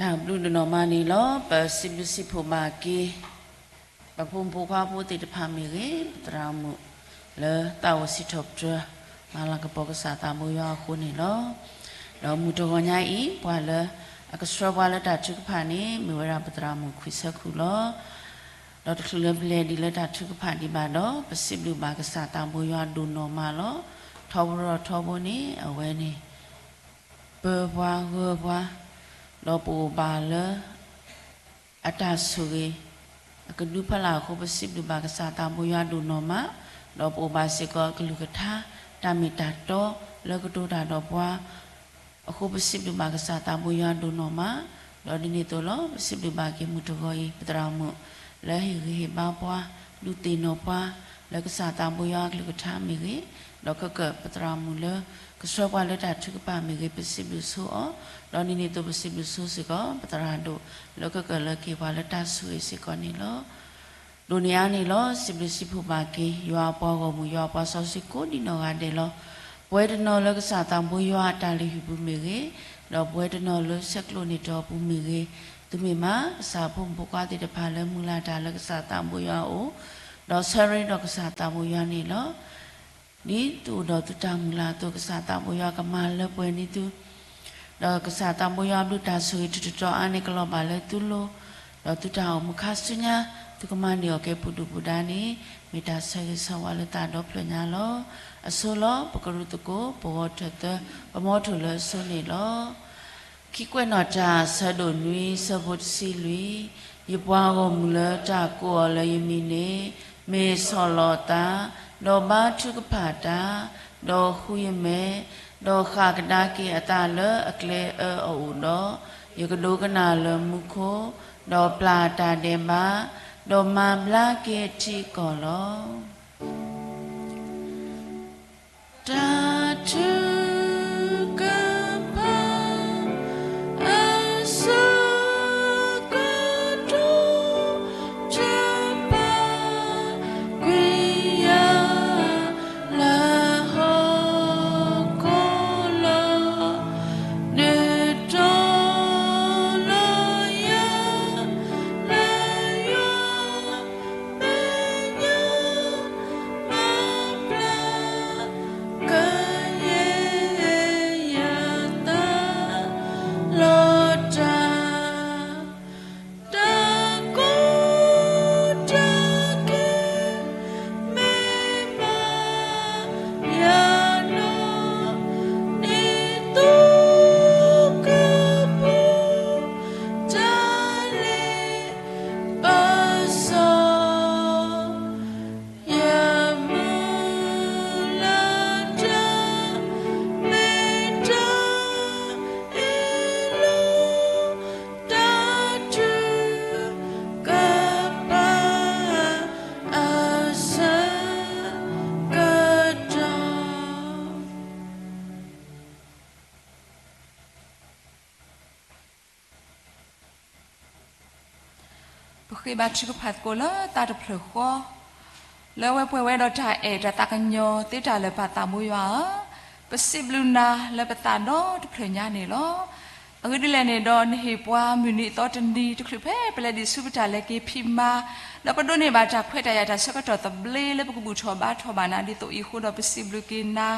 တၢ်ဘျုးဒိၣ်နီၢ်မးန့ၣ်လီၤ. ပစံးဘျုးစံးဖှိၣ်ဘၣ်က့ၤ ပဖိမုၣ်ဖိခွါဖိသ့ၣ်တဖၣ်မ့ၢ်ဂ့ၤ, ပသရၣ်မုၣ်လၢသးအိၣ်စံးထီၣ်ပတြၢၤ မၤလၤကပီၤကစၢ်သးဘိယွၤအဃိန့ၣ်လီၤ. ဒီးမုၢ်တဂီၤညါအံၤ ပှၤလၢအကဆှၢပှၤလၢတၢ်ထုကဖၣ်န့ၣ် မ့ၢ်ဝဲဒၣ်ပသရၣ်မုၣ်ခွံဆၢခူၣ်လီၤ. ဒီးတချုးလၢပလဲၤဒံးလၢတၢ်ထုကဖၣ်ဒံးဘၣ်ဒီး ပစံးဘျုးဘၣ်ကစၢ်သးဘိယွၤဒိၣ်နီၢ်မးလီၤ. ထီဘိထီဘိန့ၣ် အဝဲန့ၣ် ပၢပှၤဂၢၤပှၤ, ဒီးပအိၣ်ဘၣ်လၢ အတၢ်ဆိၣ်ဂ့ၤ အကဒုဖးလၢ်အဃိ ပစံးဘျုးဘၣ်ကစၢ်သးဘိယွၤဒိၣ်နီၢ်မး, ဒီးပအိၣ်ဘၣ်စ့ၢ်ကီးအကလုၢ်ကထါ တၢ်မ့ၢ်တၢ်တီလၢကတိၤတၢ်ဒီးပှၤ အဃိပစံးဘျုးဘၣ်ကစၢ်သးဘိယွၤဒိၣ်နီၢ်မး, ဒီးဒ်န့ၣ်အသိးလီၤ ပစံးဘျုးဘၣ်က့ၤမုၢ်တဂီၤအံၤ ပသရၣ်မုၣ် လၢဟ့ၣ်ဂံၢ်ဟ့ၣ်ဘါပှၤ ဒုးသ့ၣ်နီၣ်ပှၤ လၢကစၢ်သးဘိယွၤအကလုၢ်ကထါမ့ၢ်ဂ့ၤ, ဒီးခဲကၢၣ်ပသရၣ်မုၣ်လၢ ကဆှၢပှၤလၢတၢ်ထုကဖၣ်မ့ၢ်ဂ့ၤ ပစံးဘျုးဆိအီၤ, ဒီးဒ်န့ၣ်အသိးပစံးဘျုးဆိစ့ၢ်ကီး ပသရၣ်ဒိၣ်လၢခဲကၢၣ်လၢကဟ့ၣ်ပှၤလၢတၢ်ဆိၣ်ဂ့ၤစ့ၢ်ကီးန့ၣ်လီၤ. ဒိၣ်န့ၢ်အါန့ၣ်လီၤ စံးဘျုးစံးဖှိၣ်ဘၣ်က့ၤ ယွၤအပှၤဂီၢ်မုၢ် ယွၤအပှၤစီဆှံကိးဒံနီၢ်ဂၤဒဲးလီၤ. ပဝဲတနီၤလၢကစၢ်သးဘိယွၤအတၢ်လုၢ်ဟံၣ်ပူၤမ့ၢ်ဂ့ၤ, ဒီးပဝဲတနီၤလၢဆဲးကျိးန့ၢ်တီၢ်ပူၤမ့ၢ်ဂ့ၤ, သုမ့ၢ်မး ကစၢ်ဖိမုၣ်ဖိခွါသ့ၣ်တဖၣ်လၢမုၢ်လၢ်တၢ်လၢကစၢ်သးဘိယွၤအအိၣ်, ဒီးဆၢရ့ဒီးကစၢ်သးဘိယွၤန့ၣ်လီၤ. ဒ်သုအိၣ်ဒီးသုတၢ်မုၢ်လၢ်အသိး ကစၢ်သးဘိယွၤကမၤလၢပှဲၤန့ၢ်သု ဒီးကစၢ်သးဘိယွၤအဘျုးတၢ်ဆိၣ်ဂ့ၤတတီၤတီၤအါန့ၣ် ကလီၤဘၣ်လၢသုလိၤ, ဒီးသုတၢ်အိၣ်မူခါဆူညါ သုကမၤန့ၢ်အီၤက့ၤပူၤဒုၣ်ပူၤဒါန့ၣ် မ့ၢ်တၢ်ဆၢဂ့ၤဆၢဝါလၢသးဒီဖျၢၣ်ညါလီၤ. အဆိလီၤ ပကရူၢ်သကိး ပဂီၤထၢၣ်သၢ ပမီထိၣ်လၢအဆိန့ၣ်လီၤ. ခံကွဲးနီၣ်တၢ် ဆၢဒိၣ်နွံ ဆၢဖိတဆံလွံၢ်, ယပှၤဂီၢ်မုၢ်လၢတၢ်ကိးအီၤလၢယမံၤန့ၣ် မ့ၢ်ဆီၣ်လီၤသး, ဒီးဘါထုကဖၣ်တၢ်, ဒီးဃုယမဲာ်, ဒီးဃၣ်ကဒါက့ၤအသးလၢအကျဲအၢအအိၣ်ဒီး, ယကဒိကနၣ်လၢမူခိၣ်, ဒီးပျၢ်တၢ်ဒဲးဘး, ဒီးမၤဘျါက့ၤအထံအကီၢ်လီၤ. တၢ်ထုကဖၣ် အဆၢကတီၢ် တပာ်ကွံာ်ယၤ လၢဟီၣ်ခိၣ်လီၤ. ဒုးတီလီၤယၤ လၢယွၤမဲာ်ညါ မၤဘျါ ကယဲၢ်ယသး လီၤတၢ် တၢ်ကိးတၢ်ကဲ မ့ၢ်ဘၣ်ယၤနီၢ် ဒ်သိကပူၤ တၢ်လ့ပစီ ယမုၢ်လၢ်တၢ် မ့ၢ်တၢ်အ့ၣ်လိာ် တၢ်ထုကဖၣ် အဆၢကတီၢ် ပဃ့ဘါထုကဖၣ်သကိးလၢသးတဖျၢၣ်ဃီ, လၢအဝဲပှဲၤဝဲဒီးတၢ်အဲၣ်တၢ်သးကညီၤသ့တၢ်လၢာ်ပာ်သးဘိယွၤဧၢ, ပစံးဘျုးနၤလၢပသးဒီတဖျၢၣ်ညါန့ၣ်လီၤ. အဂ့ၢ်ဒ်လဲၣ်န့ၣ်ဒီး နဟ့ၣ်ပှၤမုၢ်နံၤအသီတနံၤတချုးဖဲပလဲၤဒံးဆူပတၢ်လဲၤက့ၤဖံးမၤ, ဒီးပဒိးန့ၢ်ဘၣ်တၢ်ခွဲးတၢ်ယာ်တၢ်ဆၢကတီၢ်သဘျ့လၢပကဘူၣ်ထီၣ်ဘါထီၣ်ဘၣ်နၤဒ်သိးအံၤအဃိဒီး ပစံးဘျုးက့ၤနၤ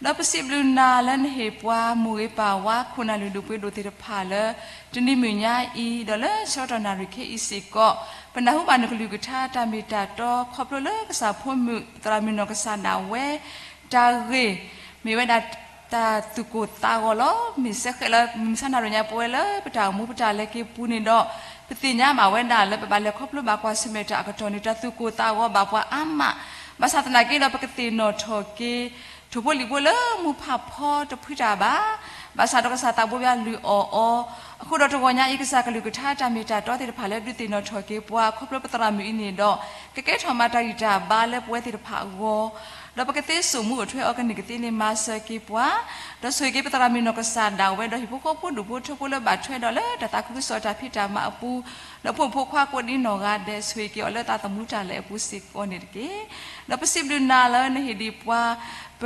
ဒီးပစံးဘျုးနၤလၢနဟ့ၣ်ပှၤမိၢ်ဂ့ၤပၢ်ဝါခိၣ်နၢ်လုၢ်ဒိၣ်ပှ့ၤဒိၣ်သ့ၣ်တဖၣ်လၢ တနံၤမုၢ်ညါအံၤ ဒီးလၢဆၢကတီၢ်နၣ်ရံၣ်ခဲအံၤစ့ၢ်ကီး ပနၢ်ဟူဘၣ်နကလုၢ်ကထါတၢ်မ့ၢ်တၢ်တီ ခီဖျိလၢကစၢ်ဖိမုၣ်သရၣ်မုၣ်နီၢ်ကစၢ်ဒၣ်ဝဲ တၢ်ဂ့ၢ် မ့ၢ်ဝဲဒၣ်တၢ်သူၣ်ကိၢ်သးဂီၤလီၤ. မ့ၢ်စဲဃဲးလၢ မုၢ်မဆါနၣ်ရံၣ်ညါပဝဲလၢပတၢ်အိၣ်မူပတၢ်လဲၤက့ၤပူၤန့ၣ်ဒီး ပသ့ၣ်ညါဘၣ်ဝဲဒၣ်လၢပဘၣ်လဲၤခီဖျိဘၣ်ကွၢ်ဆၢၣ်မဲာ်တၢ်အကတီၢ်န့ၣ် တၢ်သူၣ်ကိၢ်သးဂီၤဘၣ်ပှၤအါမး, ဘၣ်ဆၣ်သနာ်က့ဒီး ပကသ့ၣ်နီၣ်ထီၣ်က့ၤ ထိၣ်ဖိလံၣ်ဖိလၢမူဖးဖီတဖှံတၢ်ဘၣ်, ဘၣ်ဆၣ်ဒီးကစၢ်သးဘိယွၤလုၢ်အီၣ်အီၤ, အဃိဒီးတဂီၤညါအံၤ ကစၢ်ကလုၢ်ကထါတၢ်မ့ၢ်တၢ်တီသ့ၣ်တဖၣ်လၢဒုးသ့ၣ်နီၣ်ထီၣ်က့ၤပှၤ ခီဖျိပသရၣ်မုၣ်အံၤန့ၣ်ဒီး ကကဲထီၣ်မးတၢ်ဂံၢ်တၢ်ဘါလၢပဝဲသ့ၣ်တဖၣ်အဂီၢ်, ဒီးပကသ့စိာ်မူအိၣ်ထွဲအီၤကန့ၢ်ကသ့န့ၣ် မၤစၢၤက့ၤပှၤ, ဒီးဆိၣ်ဂ့ၤက့ၤပသရၣ်မုၣ်နီၢ်ကစၢ်ဒၣ်ဝဲ ဒီးဟံၣ်ဖိဃီဖိဒူၣ်ဖိထၢဖိလၢဘၣ်ထွဲဒီးလၢတၢ်သးခုကစီၣ်တၢ်ဖံးတၢ်မၤအပူၤ, ဒီးဖိမုၣ်ဖိခွါကိးဒံနီၢ်ဂၤဒဲး ဆိၣ်ဂ့ၤက့ၤအီၤလၢသးသမူတၢ်လဲၤအပူၤစ့ၢ်ကီးန့ၣ်တက့ၢ်. ဒီးပစံးဘျုးနၤလၢနဟ့ၣ်ဒံးပှၤ ပ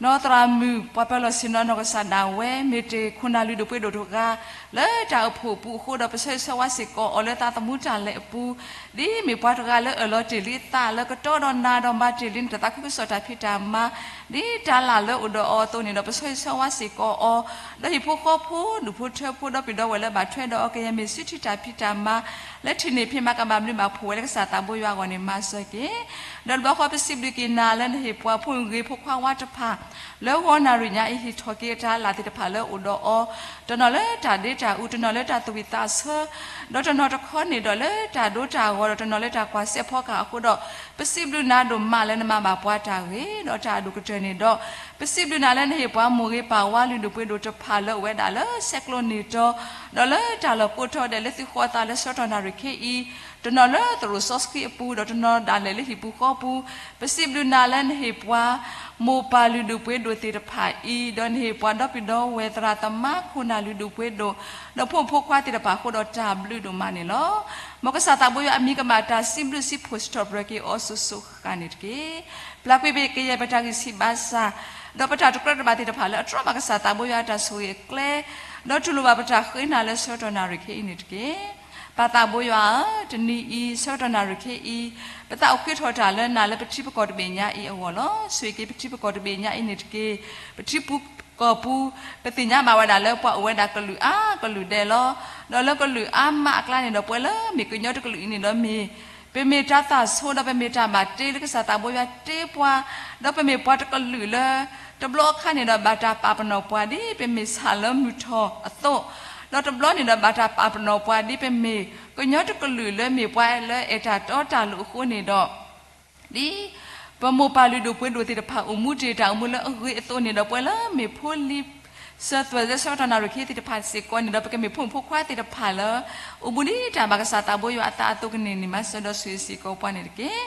နီၢ်သရၣ်မုၣ် ပှၤပၢၤလီၢ်ဆ့ၣ်နီၤနီၢ်ကစၢ်ဒၣ်ဝဲ မ့ၢ်တ့ၢ်ခိၣ်နၢ်လုၢ်ဒိၣ်ပှ့ၤဒိၣ်တဂၤ လၢတၢ်အိၣ်ဖှိၣ်အပူၤအဃိဒီး ပဆၢဂ့ၤဆၢဝါစ့ၢ်ကီးအီၤလၢသးသမူတၢ်လဲၤအပူၤ, ဒ်မ့ၢ်ပှၤတဂၤလၢအၢၣ်လီၤတ့ၢ်လံအသး လၢကတီဒီးနၤဒီးမၤတ့ၢ်လံန့ၣ် တၢ်သးခုကစီၣ်တၢ်ဖံးတၢ်မၤ ဒ်တၢ်လၢ်လၢအိၣ်ဒီးအီၤအသိးန့ၣ်ဒီး ပဆၢဂ့ၤဆၢဝါစ့ၢ်ကီးအီၤ, ဒီးဟံၣ်ဖိဃီဖိ ဒူၣ်ဖိထၢဖိ ဒီပုၢ်ဒီဝဲၢ်လၢဘၣ်ထွဲဒီးအီၤ ကယဲၢ်မ့ၢ်စုထံတၢ်ဖံးတၢ်မၤ လၢထံၣ်န့ၢ်ဖံးမၤကဘၣ်ဘျုးဘၣ်ဖှိၣ်ဝဲလၢကစၢ်သးဘိယွၤအဂီၢ်န့ၣ် မၤစၢၤက့ၤ ဒီးတဘျီဃီပစံးဘျုးက့ၤနၤလၢနဟ့ၣ်ပှၤဖိဂ့ၤဖိခွါဝါတဖၣ် လၢဂီၤနၣ်ရံၣ်ညါအံၤ ဟ့ၣ်ထီၣ်က့ၤအတၢ်လၢ်သ့ၣ်တဖၣ်လၢအိၣ်ဒီးအီၤ, တနီၤလၢတၢ်ဒ့တၢ်အူ, တနီၤလၢတၢ်သူၣ်ဝံၣ်သးဆၢ, ဒီးတနီၤတခီန့ၣ်ဒီးလၢတၢ်ဒိတၢ်ဂီၤ, ဒီးတနီၤလၢတၢ်ကွၢ်စဲးဖီကဟၣ်အဃိဒီး, ပစံးဘျုးနၤဒိၣ်မးလၢနမၤဘၣ်ပှၤတၢ်ဂ့ၤ, ဒီးတၢ်အဒိၣ်ကတၢၢ်န့ၣ်ဒီး, ပစံးဘျုးနၤလၢနဟ့ၣ်ပှၤမိၢ်ဂ့ၤပၢ်ဝါလုၢ်ဒိၣ်ပှ့ၤဒိၣ်တဖၣ်လၢအိၣ်ဝဲဒၣ်လၢဆဲးကျိးန့ၢ်တီ ဒီးလၢတၢ်လီၢ်ကိးတီၤဒဲးလၢသုဃီအသးလၢဆၢကတီၢ်နၣ်ရံၣ်ခဲအံၤ, တနီၤလၢသရိာ်စီဆှံအပူၤ, ဒီးတနီၤဒၣ်လဲာ်လၢဟံၣ်ပူၤဃီပူၤ, ပစံးဘျုးနၤလၢနဟ့ၣ်ပှၤ မိၢ်ပၢ်လုၢ်ဒိၣ်ပှ့ၤဒိၣ်သ့ၣ်တဖၣ်အံၤ, ဒီးနဟ့ၣ်ပှၤဒီပုၢ်ဒီဝဲၢ်သရၣ်သမါခိၣ်နၢ်လုၢ်ဒိၣ်ပှ့ၤဒိၣ်, ဒီးဖိမုၣ်ဖိခွါသ့ၣ်တဖၣ်အဃိဒီးတၢ်ဘျုးဒိၣ်မးန့ၣ်လီၤ. မ်ကစၢ်သးဘိယွၤအမံၤကဘၣ်တၢ်စံးဘျုးစံးဖှိၣ်စံးထီၣ်ပတြၢၤက့ၤအီၤစိၤစိၤဃၣ်ဃၣ်န့ၣ်တက့ၢ်. ပျၢ်ကွံာ်ဘၣ်ကယဲၢ်ပတၢ်ဂံၢ်ဆံးဘၣ်ဆၣ်, ဒီးပတၢ်တကြၢးတဘၣ်သ့ၣ်တဖၣ်လၢအတြီဘၣ်ကစၢ်သးဘိယွၤအတၢ်ဆိၣ်ဂ့ၤအကျဲ, ဒီးတူၢ်လိာ်ဘၣ်ပတၢ်ဃ့နၤလၢဆၢကတီၢ်နၣ်ရံၣ်ခဲအံၤန့ၣ်တက့ၢ်. ပၢ်သးဘိယွၤဧၢ, တနံၤအံၤ ဆၢကတီၢ်နၣ်ရံၣ်ခဲအံၤ, ပသးအိၣ်ဃ့ထီၣ်တၢ်လၢနၤလၢပထံပကီၢ်တဘ့ၣ်ညါအံၤအဂီၢ်လီၤ. ဆိၣ်ဂ့ၤက့ၤပထံပကီၢ်တဘ့ၣ်ညါအံၤန့ၣ်တက့ၢ်. ပထံပကီၢ်ပူၤ, ပသ့ၣ်ညါဘၣ်ဝဲဒၣ်လၢပှၤအိၣ်ဝဲဒၣ်ကလုာ်အါကလုာ်ဒဲးလီၤ. ဒီးလၢကလုာ်အါမးအကျါန့ၣ်ဒီး ပဝဲလၢမ့ၢ်ကညီတကလုာ်အံၤန့ၣ်ဒီးမ့ၢ် ပမ့ၢ်တၢ်သၣ်ဆိဒီးပမ့ၢ်တၢ်ဘၣ်တ့လၢကစၢ်သးဘိယွၤတ့ပှၤ, ဒီးပမ့ၢ်ပှၤတကလုာ်လၢ တဘျီအခါန့ၣ်ဒီးဘၣ်တၢ်ပာ်ပနီၣ်ပှၤဒ်ပမ့ၢ်ဆၣ်လၢမုၢ်ထီၣ်အသိး, ဒီးတဘျီန့ၣ်ဒီးဘၣ်တၢ်ပာ်ပနီၣ်ပှၤဒ်ပမ့ၢ်ကညီတကလုာ်လၢမ့ၢ်ပှၤလၢအဲၣ်တၢ်တီတၢ်လိၤအဃိန့ၣ်ဒီး ဒ်ပမိၢ်ပၢ်လုၢ်ဒိၣ်ပှ့ၤဒိၣ်သ့ၣ်တဖၣ်အိၣ်မူတ့ၢ်တၢ်အိၣ်မူလၢအဂ့ၤအသိးန့ၣ်ဒီး ပဝဲလၢမ့ၢ်ဖိလံၤစၢၤသွဲၣ်လၢဆၢကတီၢ်နၣ်ရံၣ်ခဲသ့ၣ်တဖၣ်စ့ၢ်ကီးန့ၣ်ဒီး ပကမ့ၢ်ဖိမုၣ်ဖိခွါသ့ၣ်တဖၣ်လၢ အိၣ်မူဒ်တၢ်ဘၣ်ကစၢ်သးဘိယွၤအသးအသိးကန့ၢ်န့ၣ် မၤစၢၤဒီးဆိၣ်ဂ့ၤစ့ၢ်ကီးပှၤန့ၣ်တက့ၢ်.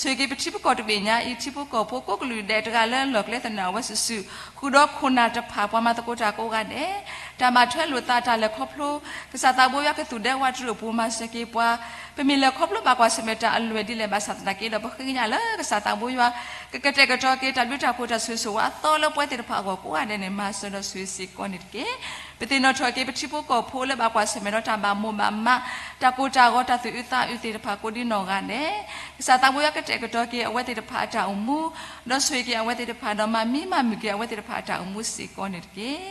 ဆိၣ်ဂ့ၤက့ၤပထံပကီၢ်တဘ့ၣ်ညါအံၤ ထံဖိကီၢ်ဖိကိးကလုာ်ဒဲးတဂၤလၢလီၢ်ကျဲသနၢၣ်အဝဲစုာ်စုာ် ဃုာ်ဒီးခိၣ်နၢ်တဖၣ် ပှၤမၤသကိးတၢ်ကိးဂၤဒဲး တၢ်ဘၣ်ထွဲလိာ်သး တၢ်လဲၤခီဖျိ ကစၢ်သးဘိယွၤကသူၣ်ဒဲဝးတရံးအပူၤ မၤစၢၤက့ၤပှၤ ပမ့ၢ်လဲၤခီဖျိဘၣ်ကွၢ်ဆၢၣ်မဲာ်တၢ်အလွဲၢ်ဒ်လဲၣ်ဘၣ်ဆၣ်သနာ်က့ဒီး ပဃ့ကညးလၢကစၢ်သးဘိယွၤ ကကတဲာ်ကတီၤက့ၤတၢ်ဘျုးတၢ်ဖှိၣ်တၢ်ဆိၣ်ဂ့ၤဆိၣ်ဝါအသီလၢပဝဲသ့ၣ်တဖၣ်အဂီၢ်ကိးဂၤဒဲးန့ၣ် မၤစၢၤဒီးဆိၣ်ဂ့ၤစ့ၢ်ကီးန့ၣ်တက့ၢ်. ပသ့ၣ်နီၣ်ထီၣ်က့ၤပထံဖိကီၢ်ဖိလၢဘၣ်ကွၢ်ဆၢၣ်မဲာ်ဒီးတၢ်ဘၣ်မိၢ်ဘၣ်မး တၢ်ကိၢ်တၢ်ဂီၤတၢ်သူၣ်အုးသးအုးသ့ၣ်တဖၣ်ကိးဒ်နီၢ်ဂၤဒဲး ကစၢ်သးဘိယွၤကတဲာ်ကတီၤက့ၤအဝဲသ့ၣ်တဖၣ်အတၢ်အိၣ်မူ ဒီးဆိၣ်ဂ့ၤက့ၤအဝဲသ့ၣ်တဖၣ်ဒီးမၤမံမၤမုာ်က့ၤအဝဲသ့ၣ်တဖၣ်အတၢ်အိၣ်မူစ့ၢ်ကီးန့ၣ်တက့ၢ်.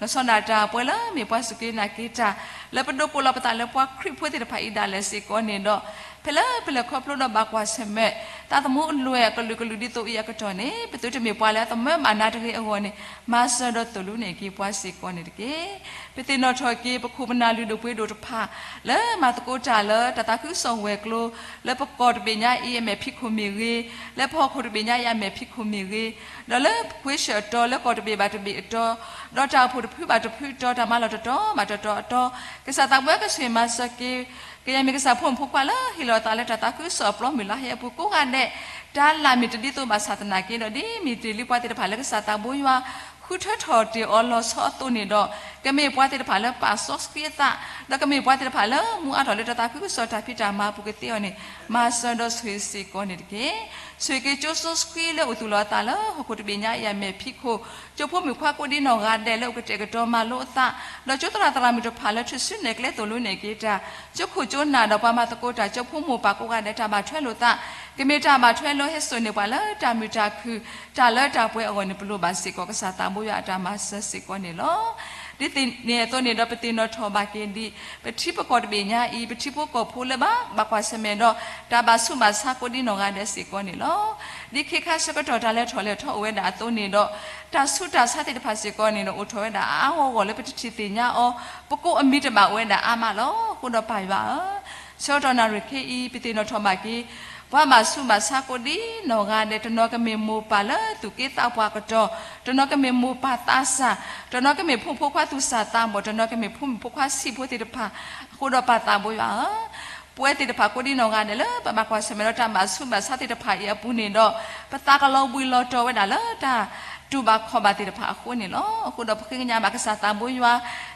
လီၤဆီဒၣ်တၢ်ပှဲၤလၢမ့ၢ်ပှၤစူၢ်က့ၤနာ်က့ၤတၢ် လၢပဒိးကိးလီၤပသးလၢပှၤခရံာ်ဖိသ့ၣ်တဖၣ်အံၤဒၣ်လဲာ်စ့ၢ်ကီးန့ၣ်ဒီး ဖဲလၢပလဲၤခီဖျိဒီးဘၣ်ကွၢ်ဆၢၣ်မဲာ် သးသမူအလွဲၢ်အကလုာ်ကလုာ်ဒ်သိးအံၤအကတီၢ်န့ၣ် ပသုတမ့ၢ်ပှၤလၢအသမၢဘၣ်နၤတဂ့ၤအဂီၢ်န့ၣ် မၤစၢၤဒီးသိၣ်လိနဲၣ်က့ၤပှၤစ့ၢ်ကီးန့ၣ်တက့ၢ်. ပသ့ၣ်နီၣ်ထီၣ်က့ၤ ပခိၣ်ပနၢ်လုၢ်ဒိၣ်ပှ့ၤဒိၣ်တဖၣ် လၢမၤသကိးတၢ်လၢတၢ်သးခုကစီၣ်ဝဲၤကျိၤ လၢပကီၢ်တဘ့ၣ်ညါအံၤအမဲာ်ဖံးခိၣ်မ့ၢ်ဂ့ၤ, လၢပဟီၣ်ခိၣ်တဘ့ၣ်ညါအံၤအမဲာ်ဖံးခိၣ်မ့ၢ်ဂ့ၤ, ဒီးလၢပခွ့ဆၢၣ်အတီၤ လၢကီၢ်တဘ့ၣ်ဘၣ်တဘ့ၣ်အတီၤ, ဒီးတၢ်အိၣ်ဖှိၣ်တဖုဘၣ်တဖုအတီၤ တၢ်မၤလီၢ်တတီၤဘၣ်တတီၤအတီၤ, ကစၢ်သးဘိယွၤကဆိၣ်ဂ့ၤမၤစၢၤက့ၤ ကယဲၢ်မ့ၢ်ကစၢ်ဖိမုၣ်ဖိခွါလၢဟ့ၣ်လီၤအသးလၢတၢ်သးခုကစီၣ်အပျီမုၢ်လၢဟဲအပူၤကိးဂၤဒဲး, တၢ်လၢ်မ့ၢ်တဒ်သိးဘၣ်ဆၣ်သနာ်က့ဒီး ဒ်မ့ၢ်တ့ၢ်လံပှၤသ့ၣ်တဖၣ်လၢကစၢ်သးဘိယွၤ ဃုထၢထီၣ်တ့ၢ်အီၤလီၤဆီအသိးန့ၣ်ဒီး, ကမ့ၢ်ပှၤသ့ၣ်တဖၣ်လၢပာ်စီဆှံအသး, ဒီးကမ့ၢ်ပှၤသ့ၣ်တဖၣ်လၢမူအါထီၣ်လၢတၢ်သးခုကစီၣ်တၢ်ဖံးတၢ်မၤအပူၤကသ့အီၤန့ၣ် မၤစၢၤဒီးဆိၣ်ဂ့ၤစ့ၢ်ကီးန့ၣ်တက့ၢ်. ဆိၣ်ဂ့ၤက့ၤကၠိစီဆှံလၢအိၣ်သူၣ်လီၤအသးလၢဟီၣ်ခိၣ်တဘ့ၣ်ညါအံၤအမဲာ်ဖံးခိၣ်, ကၠိဖိမုၣ်ခွါကိးဒ်နီၢ်ဂၤဒဲးလၢအိၣ်ကတဲာ်ကတီၤမၤလိအသး, ဒီးကၠိသရၣ်သရၣ်မုၣ်တဖၣ်လၢထူၣ်စုနဲၣ်ကျဲသိၣ်လိနဲၣ်က့ၤတၢ်, ကၠိခိၣ်ကၠိနၢ်ဒီးပှၤမၤသကိးတၢ် ကၠိဖိမိၢ်ပၢ်ကိးဂၤဒဲးတၢ်ဘၣ်ထွဲလိာ်သး, ကမ့ၢ်တၢ်ဘၣ်ထွဲလၢဟဲစိာ်န့ၢ်ပှၤလၢတၢ်မုာ်တၢ်ခုၣ် တၢ်လၢတၢ်ပှဲၤအဂီၢ်န့ၣ် ပလိၣ်ဘၣ်စ့ၢ်ကီးကစၢ်သးဘိယွၤအတၢ်မၤစၢၤစ့ၢ်ကီးန့ၣ်လီၤ. ဒ်န့ၣ်အသိးန့ၣ်ဒီး ပသ့ၣ်နီၣ်ထီၣ်ဘၣ်က့ၤဒံး ပထံဖိကီၢ်တဘ့ၣ်ညါအံၤ ပထံဖိကီၢ်ဖိလၢဘၣ်ဘၣ်ကွၢ်ဆၢၣ်မဲာ်ဒီး တၢ်ဘၣ်ဆူးဘၣ်ဆါကိးဒ်နီၢ်ဂၤဒဲးစ့ၢ်ကီးန့ၣ်လီၤ. ဒ်ခဲခါဆၢကတီၢ်တၢ်လဲၤထီၣ်လဲၤထီအိၣ်ဝဲဒၣ်အသိးန့ၣ်ဒီး တၢ်ဆူးတၢ်ဆါသ့ၣ်တဖၣ်စ့ၢ်ကီးန့ၣ်ဒီး အိၣ်ထီၣ်ဝဲဒၣ်အါအါဂီၢ်ဂီၢ်လၢပတထံၣ်သ့ၣ်ညါအီၤ, ပကိးအမံၤတဘၣ်အိၣ်ဝဲဒၣ်အါမးလီၤ. အဃိဒီးပၢ်ယွၤဧၢ, ဆၢကတီၢ်နၣ်ရံၣ်ခဲအံၤ ပသ့ၣ်နီၣ်ထီၣ်ဘၣ်က့ၤ ပှၤဘၣ်ဆူးဘၣ်ဆါကိးဒ်နီၢ်ဂၤဒဲး, တနီၤကမ့ၢ်မိၢ်ပၢ်လၢသူၣ်က့သးပှၢ်ကတီၢ်, တနီၤကမ့ၢ်မိၢ်ပၢ်သးစၢ်, တနီၤကမ့ၢ်ဖိမုၣ်ဖိခွါသူၣ်စၢ်သးဘီၣ်, တနီၤကမ့ၢ်ဖိမုၣ်ဖိခွါဆံးဖိသ့ၣ်တဖၣ်, အဃိဒီးပၢ်သးဘိယွၤဧၢ, ပဝဲသ့ၣ်တဖၣ်ကိးဒ်နီၢ်ဂၤဒဲးလၢပဘၣ်ကွၢ်ဆၢၣ်မဲာ်ဒီးတၢ်ဘၣ်ဆူးဘၣ်ဆါသ့ၣ်တဖၣ်အံၤအပူၤန့ၣ်ဒီး ပသးကလီၤဘှံးလီၤတီၤဝဲဒၣ်လၢတၢ် တူၢ်ဘၣ်ခီၣ်ဘၣ်သ့ၣ်တဖၣ်အဃိန့ၣ်လီၤ. အဃိဒီးပဃ့ကညးဘၣ်ကစၢ်သးဘိယွၤ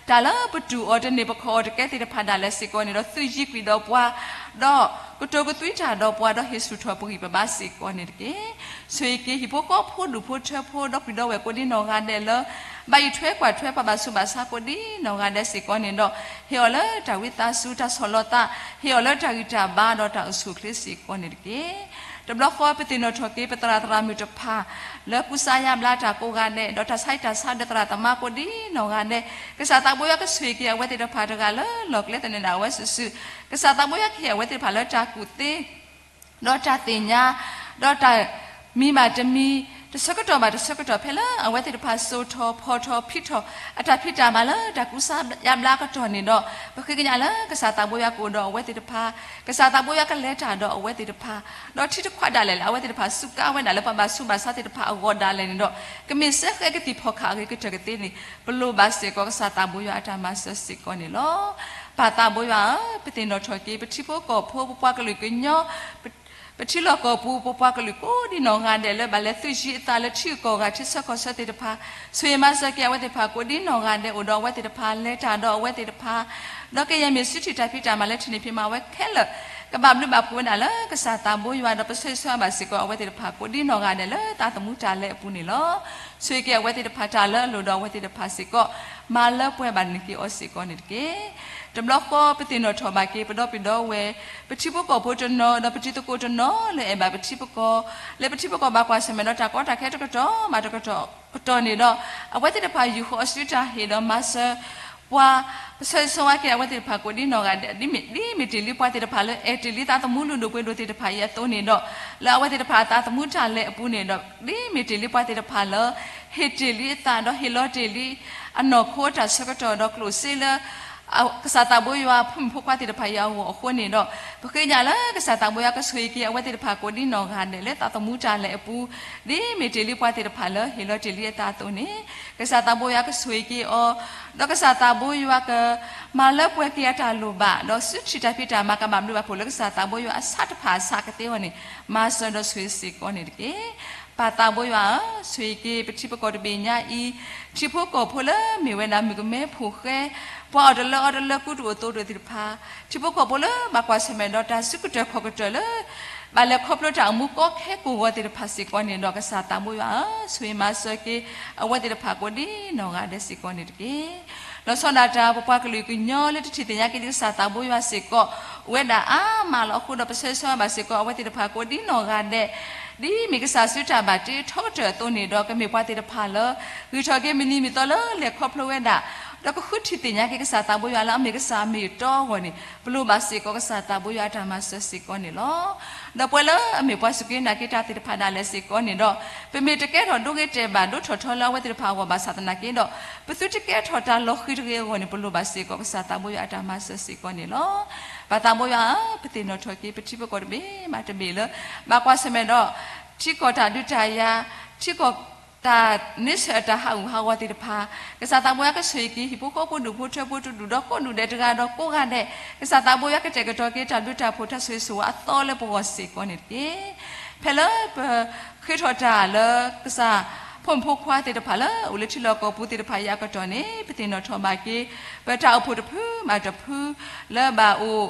တၢ်လၢပတူၢ်အီၤတန့ၢ်ပခီၣ်အီၤတကဲသ့ၣ်တဖၣ်ဒၣ်လဲာ်စ့ၢ်ကီးန့ၣ်ဒီး သုးယံၤကွံာ်ဒီးပှၤ ဒီးကတိၤကသွံတၢ်ဒီးပှၤ ဒီးဟ့ၣ်ဆူၣ်ထီၣ်ပဂံၢ်ပဘါစ့ၢ်ကီးန့ၣ်တက့ၢ်. ဆိၣ်ဂ့ၤက့ၤဟံၣ်ဖိဃီဖိဒူၣ်ဖိထၢဖိ ဒီပုၢ်ဝဲၢ်ကိးဒံနီၢ်ဂၤဒဲးလၢ ဘၣ်ယိၣ်ထွဲကွၢ်ထွဲပှၤဘၣ်ဆူးဘၣ်ဆါကိးဒံနီၢ်ဂၤဒဲးစ့ၢ်ကီးန့ၣ်ဒီး ဟ့ၣ်အီၤလၢတၢ်ဝံသးစူၤ တၢ်ဆီၣ်လီၤသး, ဟ့ၣ်အီၤလၢတၢ်ဂံၢ်တၢ်ဘါဒီးတၢ်အိၣ်ဆူၣ်အိၣ်ချ့စ့ၢ်ကီးန့ၣ်တက့ၢ်. တဘျီဃီပသ့ၣ်နီၣ်ထီၣ်က့ၤ ပသရၣ်သရၣ်မုၣ်တဖၣ် လၢကူစါယါဘျါတၢ်ကိးဂၤဒဲး ဒီးတၢ်ဆါဟံၣ်တၢ်ဆါဒီးသရၣ်သမါကိးဒံနီၢ်ဂၤဒဲး, ကစၢ်သးဘိယွၤကဆိၣ်ဂ့ၤက့ၤအဝဲသ့ၣ်တဖၣ်တဂၤလၢလီၢ်ကျဲသနၢၣ်ဒၣ်အဝဲစုာ်စုာ်, ကစၢ်သးဘိယွၤကဟ့ၣ်အဝဲသ့ၣ်တဖၣ်လၢတၢ်ကူၣ်သ့ ဒီးတၢ်သ့ၣ်ညါ, ဒီးတၢ်မံၤဘၣ်တမံၤ, တဆၢကတီၢ်ဘၣ်တဆၢကတီၢ် ဖဲလၢအဝဲသ့ၣ်တဖၣ်စိာ်ထီၣ်ဖီၣ်ထီၣ်ဖံးထီၣ် အတၢ်ဖံးတၢ်မၤလၢတၢ်ကူစါယါဘျါအကတီၢ်န့ၣ်ဒီး ပဃ့ကညးလၢကစၢ်သးဘိယွၤကအိၣ်ဒီးအဝဲသ့ၣ်တဖၣ်, ကစၢ်သးဘိယွၤကလဲၤတၢ်ဒီးအဝဲသ့ၣ်တဖၣ်, ဒီးထံတခွးဒၣ်လဲာ်လၢအဝဲသ့ၣ်တဖၣ်စူးကါဝဲဒၣ်လၢပှၤဘၣ်ဆူးဘၣ်ဆါသ့ၣ်တဖၣ်အဂီၢ်ဒၣ်လဲာ်န့ၣ်ဒီး ကမ့ၢ်စဲဃဲကသံၣ်ဖီၣ်ခါအဂ့ၤကတၢၢ်ကသ့န့ၣ် ပလိၣ်ဘၣ်စ့ၢ်ကီးကစၢ်သးဘိယွၤအတၢ်မၤစၢၤစ့ၢ်ကီးန့ၣ်လီၤ. ပၢ်သးဘိယွၤဧၢ, ပသ့ၣ်နီၣ်ထီၣ်က့ၤ ပထံဖိကီၢ်ဖိ ပပှၤကလုာ်ကညီ ပထံလီၢ်ကီၢ်ပူၤ ပပှၤကလုာ်ကိးဒံနီၢ်ဂၤဒဲးလၢဘၣ်လဲၤသုးယံၤအသးလၢထံဂုၤကီၢ်ဂၤ ထံဆၢကီၢ်ဆၢသ့ၣ်တဖၣ်, ဆိၣ်ဂ့ၤမၤစၢၤက့ၤအဝဲသ့ၣ်တဖၣ် ကိးဒံနီၢ်ဂၤဒဲး အိၣ်ဒီးအဝဲသ့ၣ်တဖၣ် လဲၤတၢ်ဒီးအဝဲသ့ၣ်တဖၣ်, ဒီးကယဲၢ်မ့ၢ်စုထံၣ်တၢ်ဖံးတၢ်မၤလၢထံၣ်န့ၢ်ဖံးမၤဝဲခဲလၢာ် ကဘၣ်ဘျုးဘၣ်ဖှိၣ်ဝဲဒၣ်လၢကစၢ်သးဘိယွၤ ဒီးပဆၢဂ့ၤဆၢဝါဘၣ်စ့ၢ်ကီးအဝဲသ့ၣ်တဖၣ် ကိးဒံနီၢ်ဂၤဒဲးလၢသးသမူတၢ်လဲၤအပူၤန့ၣ်လီၤ. ဆိၣ်ဂ့ၤက့ၤအဝဲသ့ၣ်တဖၣ် တၢ်လၢအလိၣ်ဒီးအဝဲသ့ၣ်တဖၣ်စ့ၢ်ကီး မၤလၢပှဲၤဘၣ်န့ၢ်က့ၤအီၤစ့ၢ်ကီးန့ၣ်တက့ၢ်. တဘျီဃီပသ့ၣ်နီၣ်ထီၣ်ဘၣ်က့ၤ ပဒီပုၢ်ဒီဝဲၢ် ပထံဖိကီၢ်ဖိတနီၤ ဒီးပတံၤသကိးတနီၤလၢအဲၣ်ဘၣ်ပထံပကီၢ်, လၢပထံပကီၢ်ဘၣ်ကွၢ်ဆၢၣ်မဲာ်ဒီးတၢ်ကီတၢ်ခဲတကတီၢ်ဘၣ်တကတီၢ်ကတီၢ်န့ၣ်ဒီး အဝဲသ့ၣ်တဖၣ်ယူာ်ဃီၤအစုတၢ်ဟ့ၣ်ဒီးမၤစၢၤပှၤ ပဆၢဂ့ၤဆၢဝါက့ၤအဝဲသ့ၣ်တဖၣ်ကိးဒံနီၢ်ဂၤဒဲး ဒ်မ့ၢ်တ့ၢ်လံပှၤသ့ၣ်တဖၣ်လၢအဲၣ်တ့ၢ်လံသးသမူလုၢ်ဒိၣ်ပှ့ၤဒိၣ်သ့ၣ်တဖၣ်အံၤအသိးန့ၣ်ဒီး လၢအဝဲသ့ၣ်တဖၣ်အသးသမူတၢ်လဲၤအပူၤန့ၣ်ဒီး ဒ်မ့ၢ်တ့ၢ်လံပှၤသ့ၣ်တဖၣ်လၢ ဟ့ၣ်တ့ၢ်လံအသးဒီးဟ့ၣ်လီၤတ့ၢ်လံ အနီၢ်ခိတၢ်ဆၢကတီၢ်ဒီးကျိၣ်စ့လၢ ကစၢ်သးဘိယွၤဖိမုၣ်ဖိခွါသ့ၣ်တဖၣ်အံၤအဂီၢ်အဃိန့ၣ်ဒီး ပဃ့ကညးလၢကစၢ်သးဘိယွၤကဆိၣ်ဂ့ၤက့ၤအဝဲသ့ၣ်တဖၣ်ကိးဒံနီၢ်ဂၤဒဲးလၢသးသမူတၢ်လဲၤအပူၤ ဒ်မ့ၢ်တ့ၢ်လံပှၤသ့ၣ်တဖၣ်လၢဟ့ၣ်လီၤတ့ၢ်လံအသးအသိးန့ၣ် ကစၢ်သးဘိယွၤကဆိၣ်ဂ့ၤက့ၤအီၤ ဒီးကစၢ်သးဘိယွၤက မၤလၢပှဲၤက့ၤအတၢ်လိၣ်ဘၣ် ဒီးစုထံၣ်တၢ်ဖံးတၢ်မၤကဘၣ်ဘျုးဘၣ်ဖှိၣ်လၢကစၢ်သးဘိယွၤအဆးတဖၣ်အဆးကသ့အဂီၢ်န့ၣ် မၤစၢၤဒီးဆိၣ်ဂ့ၤစ့ၢ်ကီးန့ၣ်တက့ၢ်. ပၢ်သးဘိယွၤဧၢ, ဆိၣ်ဂ့ၤက့ၤပထံပကီၢ်တဘ့ၣ်ညါအံၤ ထံဖိကီၢ်ဖိလၢမ့ၢ်ဝဲဒၣ်မုၣ်ကမဲဖိဃဲ ပှၤအီၣ်တလၢအီတလၢကူတအိၣ်သိးတအိၣ်သ့ၣ်တဖၣ်, ထံဖိကီၢ်ဖိလၢဘၣ်ကွၢ်ဆၢၣ်မဲာ်ဒီးတၢ်စုကတၢၢ်ခီၣ်ကတၢၢ်လၢ ဘၣ်လဲၤခီဖျိတၢ်အိၣ်မူကီခဲကိာ်ဂီၤသ့ၣ်တဖၣ်စ့ၢ်ကီးန့ၣ်ဒီး ကစၢ်သးဘိယွၤဧၢ, ဆိၣ်ဂ့ၤမၤစၢၤက့ၤ အဝဲသ့ၣ်တဖၣ်ကိးဒံနီၢ်ဂၤဒဲးစ့ၢ်ကီးန့ၣ်တက့ၢ်. လီၤဆီဒၣ်တၢ် ပပှၤကလုာ်ကညီလၢတထံၣ်သ့ၣ်ညါက့ၤဒံးကစၢ်သးဘိယွၤစ့ၢ်ကီး အိၣ်ဝဲဒၣ်အါမးလီၤ. အဃိဒီးပဆၢဂ့ၤဆၢဝါဘၣ်စ့ၢ်ကီး အဝဲသ့ၣ်တဖၣ်ကိးဒံနီၢ်ဂၤဒဲး ဒ်မ့ၢ်ကစၢ်စုတၢ်ဘၣ်တ့ထီကတၢၢ်အသိးန့ၣ်ဒီး ကမ့ၢ်ပှၤသ့ၣ်တဖၣ်လၢ ဂံၢ်ထီၣ်က့ၤမုၢ်နံၤမုၢ်သီလၢလဲၤခီဖျိဝဲဒၣ် ဒီးကဃုထံၣ်သ့ၣ်ညါက့ၤကစၢ်သးဘိယွၤလၢအမ့ၢ်ကစၢ်အမ့ၢ်အတီအဂီၢ်န့ၣ် ပလိၣ်ဘၣ်စ့ၢ်ကီးကစၢ်သးဘိယွၤအတၢ်မၤစၢၤစ့ၢ်ကီးန့ၣ်လီၤ. ဒီးပဝဲလၢအမ့ၢ်ပှၤစူၢ်က့ၤနာ်က့ၤတၢ်သ့ၣ်တဖၣ်ဒၣ်လဲာ်စ့ၢ်ကီးန့ၣ်ဒီး ပမ့ၢ်တကဲထီၣ်ဒိဂ့ၤတဲာ်ဘၣ်ဒိထီၣ်ထီလၢအဝဲသ့ၣ်တဖၣ်အဂီၢ်ဘၣ်ဆၣ်သနာ်က့ဒီး ပသုတကဲထီၣ်တၢ်လီၤဃံၤတဂ့ၤအဂီၢ်န့ၣ် ပလိၣ်ဘၣ်စ့ၢ်ကီးကစၢ်သးဘိယွၤအတၢ်မၤစၢၤစ့ၢ်ကီးန့ၣ်လီၤ. ပၢ်သးဘိယွၤဧၢ, ပသ့ၣ်နီၣ်ထီၣ်က့ၤ ပထံပကီၢ်တဘ့ၣ်ဘၣ်တဘ့ၣ်လၢ ဘၣ်ကွၢ်ဆၢၣ်မဲာ်ဒီး ထံကီၢ်တၢ်ဒုးတၢ်ယၤ ထံကီၢ် တၢ်န့ဆၢၣ်အတၢ်ဟးဂူာ်ဟးဂီၤသ့ၣ်တဖၣ်, ကစၢ်သးဘိယွၤကဆိၣ်ဂ့ၤက့ၤ ဟံၣ်ဖိဃီဖိဒူၣ်ဖိထၢဖိတဒူၣ်ဒီးကိးဒူၣ်ဒဲးတဂၤဒီးကိးဂၤဒဲး, ကစၢ်သးဘိယွၤကတဲာ်ကတီၤက့ၤ တၢ်ဘျုးတၢ်ဖှိၣ်တၢ်ဆိၣ်ဂ့ၤဆိၣ်ဝါအသီလၢပဂီၢ်စ့ၢ်ကီးန့ၣ်တက့ၢ်. ဖဲလၢပဃ့ထီၣ်တၢ်လၢကစၢ်ဖိမုၣ်ဖိခွါသ့ၣ်တဖၣ်လၢအိၣ်လၢထံလီၢ်ကီၢ်ပူၤသ့ၣ်တဖၣ်အံၤအကတီၢ်န့ၣ် ပသ့ၣ်နီၣ်ထီၣ်ဘၣ်က့ၤ ပတၢ်အိၣ်ဖှိၣ်တဖုဘၣ်တဖု လၢဘၣ်အိၣ်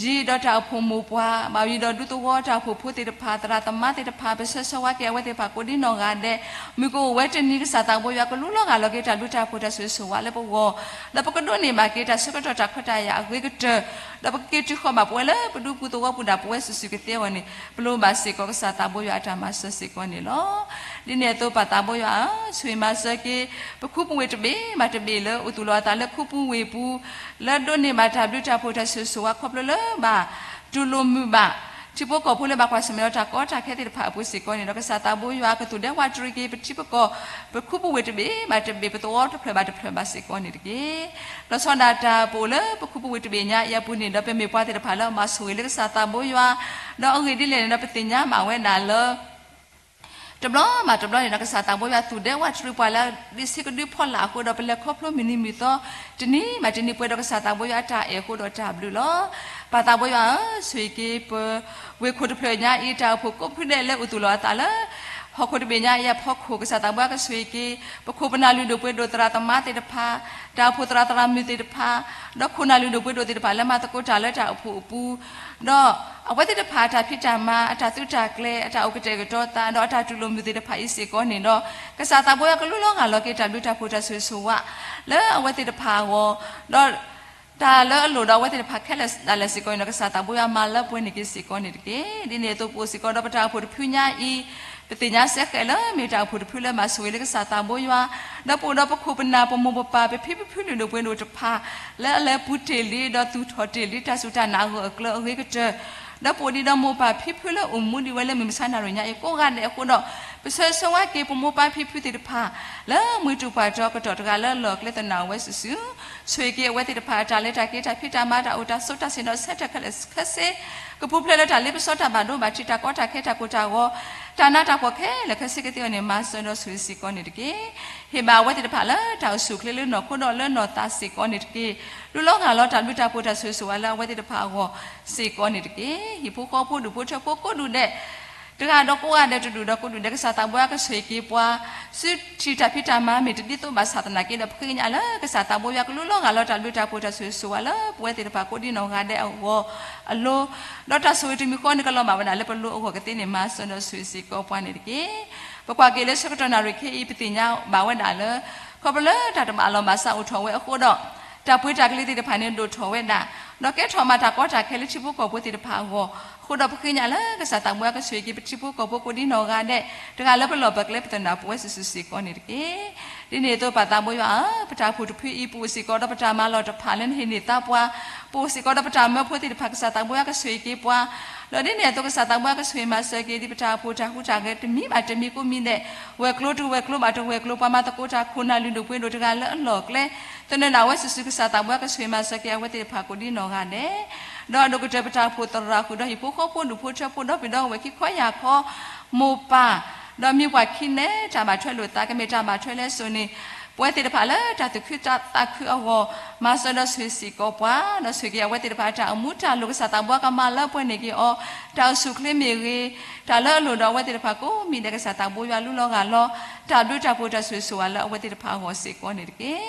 ယံၤဒီးတၢ်အိၣ်ဖှိၣ်မိၢ်ပှၢ် ဘၣ်ယံၤဒီးဒူသဝီတၢ်အိၣ်ဖှိၣ်ဖိသ့ၣ်တဖၣ် သရၣ်သမါသ့ၣ်တဖၣ် ပဆၢဂ့ၤဆၢဝါက့ၤအဝဲသ့ၣ်တဖၣ်ကိးဒံနီၢ်ဂၤဒဲး, မုၢ်ကအိၣ်ဝဲတနံၤ ကစၢ်သးဘိယွၤကလူလီၤဂာ်လီၤက့ၤတၢ်ဘျုးတၢ်ဖှိၣ်တၢ်ဆိၣ်ဂ့ၤဆိၣ်ဝါလၢပဂီၢ်, ဒီးပကဒိးန့ၢ်ဘၣ်က့ၤတၢ်ဆၢကတီၢ်တၢ်ခွဲးတၢ်ယာ်အဂ့ၤကတၢၢ်, ဒီးပကက့ၤတုၤဃီၤဘၣ်ပဝဲလၢပဒူပူၤသဝီပူၤဒၣ်ပဝဲစုာ်စုာ်ကသ့အဂီၢ်န့ၣ် ပလိၣ်ဘၣ်စ့ၢ်ကီးကစၢ်သးဘိယွၤအတၢ်မၤစၢၤစ့ၢ်ကီးန့ၣ်လီၤ. ဒ်န့ၣ်အသိးပၢ်သးဘိယွၤဧၢ, ဆိၣ်ဂ့ၤမၤစၢၤက့ၤ ပခူပူၤဝ့ၢ်တဘ့ၣ်ဘၣ်တဘ့ၣ်လၢအိၣ်သူၣ်လီၤအသးလၢခူပူၤဝ့ၢ်ပူၤ လၢဒိးန့ၢ်ဘၣ်တၢ်ဘျုးတၢ်ဖှိၣ်တၢ်ဆိၣ်ဂ့ၤဆိၣ်ဝါခီဖျိလၢဘၣ်တူၢ်လိာ်မုာ်ဘၣ် ထံဖိကီၢ်ဖိလၢဘၣ်ကွၢ်ဆၢၣ်မဲာ်ဒီးတၢ်ကီတၢ်ခဲသ့ၣ်တဖၣ်အပူၤစ့ၢ်ကီးန့ၣ်ဒီး ကစၢ်သးဘိယွၤကသူၣ်ဒဲဝးတရံးက့ၤ ပထံပကီၢ် ပခူပူၤဝ့ၢ်တဘ့ၣ်ဘၣ်တဘ့ၣ် ပသဝီတဖျၢၣ်ဘၣ်တဖျၢၣ်ဘၣ်စ့ၢ်ကီးန့ၣ်တက့ၢ်. လီၤဆီဒၣ်တၢ်ပအိၣ်လၢပခူပူၤဝ့ၢ်တဘ့ၣ်ညါအံၤအပူၤန့ၣ်ဒီး ပမ့ၢ်ပှၤသ့ၣ်တဖၣ်လၢအမၤဆိၣ်ဂ့ၤလၢကစၢ်သးဘိယွၤ, ဒီးအဂ့ၢ်ဒ်လဲၣ်န့ၣ်ဒီး ပသ့ၣ်ညါဘၣ်ဝဲဒၣ်လၢ တဘျီဘၣ်တဘျီန့ၣ်ဒီး ကစၢ်သးဘိယွၤသူၣ်ဒဲဝးတရံးပှၤလၢဒံးဆှံကဒုဖီလာ်အဃိဒီး ပလဲၤခီဖျိမုၢ်နံၤမုၢ်သီ တနံၤဘၣ်တနံၤပှဲၤဒီးကစၢ်သးဘိယွၤအတၢ်အဲၣ်အဃိဒီးတၢ်ဘျုးလီၤ. ပၢ်သးဘိယွၤဧၢ, ဆိၣ်ဂ့ၤက့ၤပဝ့ၢ်ခိၣ်တဖျၢၣ်ညါအံၤ တၢ်အိၣ်ဖှိၣ်ကိးဖုဒဲးလၢအိၣ်သူၣ်လီၤအသးလၢ ဟီၣ်ခိၣ်တဘ့ၣ်ညါအံၤအဖီခိၣ် ကစၢ်သးဘိယွၤကဆိၣ်ဂ့ၤက့ၤ ပခိၣ်ပနၢ်လုၢ်ဒိၣ်ပှ့ၤဒိၣ်သရၣ်သမါသ့ၣ်တဖၣ်, တၢ်အိၣ်ဖှိၣ်သရၣ်သရၣ်မုၣ်သ့ၣ်တဖၣ်, ဒီးခိၣ်နၢ်လုၢ်ဒိၣ်ပှ့ၤဒိၣ်သ့ၣ်တဖၣ်လၢမၤသကိးတၢ်လၢတၢ်အိၣ်ဖှိၣ်အပူၤ, ဒီးအဝဲသ့ၣ်တဖၣ်အတၢ်ဖံးတၢ်မၤ အတၢ်သုးတၢ်ကျဲၤ အတၢ်အိၣ်ကတဲာ်ကတီၤသး ဒီးအတၢ်တူၢ်လိာ်မုာ်သ့ၣ်တဖၣ်အံၤစ့ၢ်ကီးန့ၣ်ဒီး ကစၢ်သးဘိယွၤကလူလီၤဂာ်လီၤက့ၤတၢ်ဘျုးတၢ်ဖှိၣ်တၢ်ဆိၣ်ဂ့ၤဆိၣ်ဝါ လၢအဝဲသ့ၣ်တဖၣ်အဂီၢ်, ဒီး တၢ်လၢအလိၣ်ဒီးအဝဲသ့ၣ်တဖၣ်ခဲလၢာ်ဒၣ်လဲာ်စ့ၢ်ကီးန့ၣ်ဒီး ကစၢ်သးဘိယွၤမၤလၢပှဲၤန့ၢ်က့ၤစ့ၢ်ကီးန့ၣ်တက့ၢ်. ဒ်န့ၣ်အသိးပအိၣ်စ့ၢ်ကီးဒီးပတၢ်အိၣ်ဖှိၣ်တဖုညါအံၤ, ပသ့ၣ်ညါစဲဃဲးလၢမ့ၢ်တၢ်အိၣ်ဖှိၣ်တဖုလၢမၤဆိၣ်ဂ့ၤလၢကစၢ်သးဘိယွၤ, ဒီးပအိၣ်ဒီးပခိၣ်ပနၢ်ပမိၢ်ပပၢ် ပဖံပဖုလုၢ်ဒိၣ်ပှ့ၤဒိၣ်တဖၣ် လၢအလဲၤပူၤတ့ၢ်လံ ဒီးသူၣ်ထီၣ်တ့ၢ်လံတၢ်စူၢ်တၢ်နာ်အဂၢၢ်အကျၢၤအဂ့ၤကတၢၢ်, ဒီးပအိၣ်ဒံးဒီးမိၢ်ပၢ်ဖံဖုလၢအိၣ်မူဒံးဝဲလၢမုၢ်မဆါနၣ်ရံၣ်ညါအံၤကိးဂၤဒဲးအဃိဒီး ပဆၢဂ့ၤဆၢဝါက့ၤပမိၢ်ပၢ်ဖံဖုသ့ၣ်တဖၣ် လၢမုၢ်တူၢ်ပှၢ်တီၤကတီၢ်တဂၤလၢအလီၢ်အကျဲသနၢ်အဝဲစုာ်စုာ်, ဆိၣ်ဂ့ၤက့ၤအဝဲသ့ၣ်တဖၣ်အတၢ်လဲၤတၢ်က့ၤတၢ်ဖံးတၢ်မၤတၢ်အိၣ်တၢ်ဆိးတၢ်ဆ့ၣ်နီၤဆၢထၢၣ်ခဲလၢာ်ခဲဆ့, ကပူၤဖျဲးလၢတၢ်လ့ပစီတၢ်ဘၣ်ဒိဘၣ်ထံးတၢ်ကီတၢ်ခဲတၢ်ကိၢ်တၢ်ဂီၤ, တၢ်နးတၢ်ဖှီၣ်ခဲလၢာ်ခဲဆ့ကသ့အီၤန့ၣ် မၤစၢၤဒီးဆိၣ်ဂ့ၤစ့ၢ်ကီးန့ၣ်တက့ၢ်. ဟ့ၣ်ဘၣ်အဝဲသ့ၣ်တဖၣ်လၢတၢ်အိၣ်ဆူၣ်အိၣ်ချ့လၢနီၢ်ခိဒီးလၢနီၢ်သးစ့ၢ်ကီးန့ၣ်တက့ၢ်. လူလီၤဂာ်လီၤတၢ်ဘျုးတၢ်ဖှိၣ်တၢ်ဆိၣ်ဂ့ၤဆိၣ်ဝါလၢအဝဲသ့ၣ်တဖၣ်အဂီၢ်စ့ၢ်ကီးန့ၣ်တက့ၢ်. ဟံၣ်ဖိဃီဖိဒူၣ်ဖိထၢဖိကိးဒူၣ်ဒဲး တဂၤဒီးကိးဂၤဒဲးတဒူၣ်ဒီးကိးဒူၣ်ဒဲး ကစၢ်သးဘိယွၤကဆိၣ်ဂ့ၤက့ၤပှၤ စုထံၣ်တၢ်ဖံးတၢ်မၤမ့ၢ်တဒ်သိးဘၣ်ဆၣ်သနာ်က့ဒီး ပဃ့ကညးလၢကစၢ်သးဘိယွၤကလူလီၤဂာ်လီၤတၢ်ဘျုးတၢ်ဖှိၣ်တၢ်ဆိၣ်ဂ့ၤဆိၣ်ဝါလၢပဝဲသ့ၣ်တဖၣ်ကိးဒံနီၢ်ဂၤဒဲးအဂီၢ်အလိၤ, ဒီးတၢ်ဆိၣ်ဂ့ၤတမံၤဃီန့ၣ် ကလီၤဘၣ်ဝဲဒၣ်လၢပလိၤအဂီၢ်ကသ့န့ၣ် မၤစၢၤဒီးဆိၣ်ဂ့ၤစ့ၢ်ကီးပှၤန့ၣ်တက့ၢ်. ပကွၢ်က့ၤလၢဆၢကတီၢ်နၣ်ရံၣ်ခဲအံၤ ပသ့ၣ်ညါဘၣ်ဝဲဒၣ်လၢ ခီဖျိလၢတၢ်တဘၣ်အလီၢ်ဘၣ်စးအိၣ်ထီၣ်ဝဲအဃိဒီး တၢ်ပှ့ၤတၢ်ကလံၤသ့ၣ်တဖၣ်န့ၣ်ဒိၣ်ထီၣ်ဝဲဒၣ်, ဒီးကဲထီၣ်မၤတၢ်ကီတၢ်ခဲလၢထံဖိကီၢ်ဖိသ့ၣ်တဖၣ်အဂီၢ်, အဃိဒီးပဃ့ကညးလၢကစၢ်သးဘိယွၤကဆိၣ်ဂ့ၤက့ၤပထံဖိကီၢ်ဖိကိးဒံနီၢ်ဂၤဒဲး, တဂၤလၢပလီၢ်ပကျဲပသနၢ်ပဝဲစုာ်စုာ်စ့ၢ်ကီးန့ၣ်တက့ၢ်. ဒ်န့ၣ်အသိးပၢ်သးဘိယွၤဧၢ, ပတၢ်အိၣ်ဖှိၣ်တဖုအံၤ ပအိၣ်စ့ၢ်ကီးဒီးပတၢ်မၤလီၢ်တဖၣ်လၢနဟ့ၣ်န့ၢ်သါပှၤ, ပအိၣ်စ့ၢ်ကီးဒီးပတၢ်မၢဖိသ့ၣ်တဖၣ် ကစၢ်သးဘိယွၤကဆိၣ်ဂ့ၤက့ၤပှၤ, ဒီးဒ်န့ၣ်အသိးကစၢ်သးဘိယွၤကဆိၣ်ဂ့ၤမၤစၢၤက့ၤ ဒ်ပတၢ်အိၣ်ဖှိၣ်တၢ်ဟူးတၢ်ဂဲၤတမံၤဘၣ်တမံၤကိးမံၤဒဲး, ဝဲၤကျိၤတဝဲၤကျိၤဘၣ်တဝဲၤကျိၤ ပှၤမၤသကိးတၢ်ခိၣ်နၢ်လုၢ်ဒိၣ်ပှ့ၤဒိၣ်တဂၤလၢအလီၢ်ကျဲ သနၢၣ်ဒၣ်ဝဲစုာ်စုာ် ကစၢ်သးဘိယွၤကဆိၣ်ဂ့ၤမၤစၢၤက့ၤအဝဲသ့ၣ်တဖၣ်ကိးဒံနီၢ်ဂၤဒဲး, ဒီးအဒိၣ်ကတၢၢ်ပတၢ်အိၣ်ဖှိၣ်သရၣ်ဃုာ်ဒီးဟံၣ်ဖိဃီဖိဒူၣ်ဖိထၢဖိဒီပုၢ်ဒီဝဲၢ်ခံခီယၢ်ခီ, မိၢ်ပၢ်, ဒီးမံၤပှၢ်ခံနဲ တၢ်ဘၣ်ထွဲလိာ်သး ကမ့ၢ်တၢ်ဘၣ်ထွဲလၢစိၤန့ၣ်, ပဝဲသ့ၣ်တဖၣ်လၢတၢ်သူၣ်ခုသးခုအဂီၢ်, မၤစၢၤဒီးဆိၣ်ဂ့ၤစ့ၢ်ကီးပှၤ, ဒီးဆိၣ်ဂ့ၤက့ၤအဝဲသ့ၣ်တဖၣ်အတၢ်အိၣ်မူတၢ်လိၤ ကစၢ်သးဘိယွၤကမၤလၢပှဲၤန့ၢ်က့ၤအီၤ, တၢ်အိၣ်ဆူၣ်အိၣ်ချ့မ့ၢ်ဂ့ၤ, တၢ်လၢအလိၣ်ဒီးအဝဲသ့ၣ်တဖၣ်ကိးမံၤဒဲး ကစၢ်သးဘိယွၤလူလီၤဂာ်လီၤ, တၢ်ဘျုးတၢ်ဖှိၣ်တၢ်ဆိၣ်ဂ့ၤဆိၣ်ဝါလၢအဝဲသ့ၣ်တဖၣ်အဂီၢ်စ့ၢ်ကီးန့ၣ်တက့ၢ်.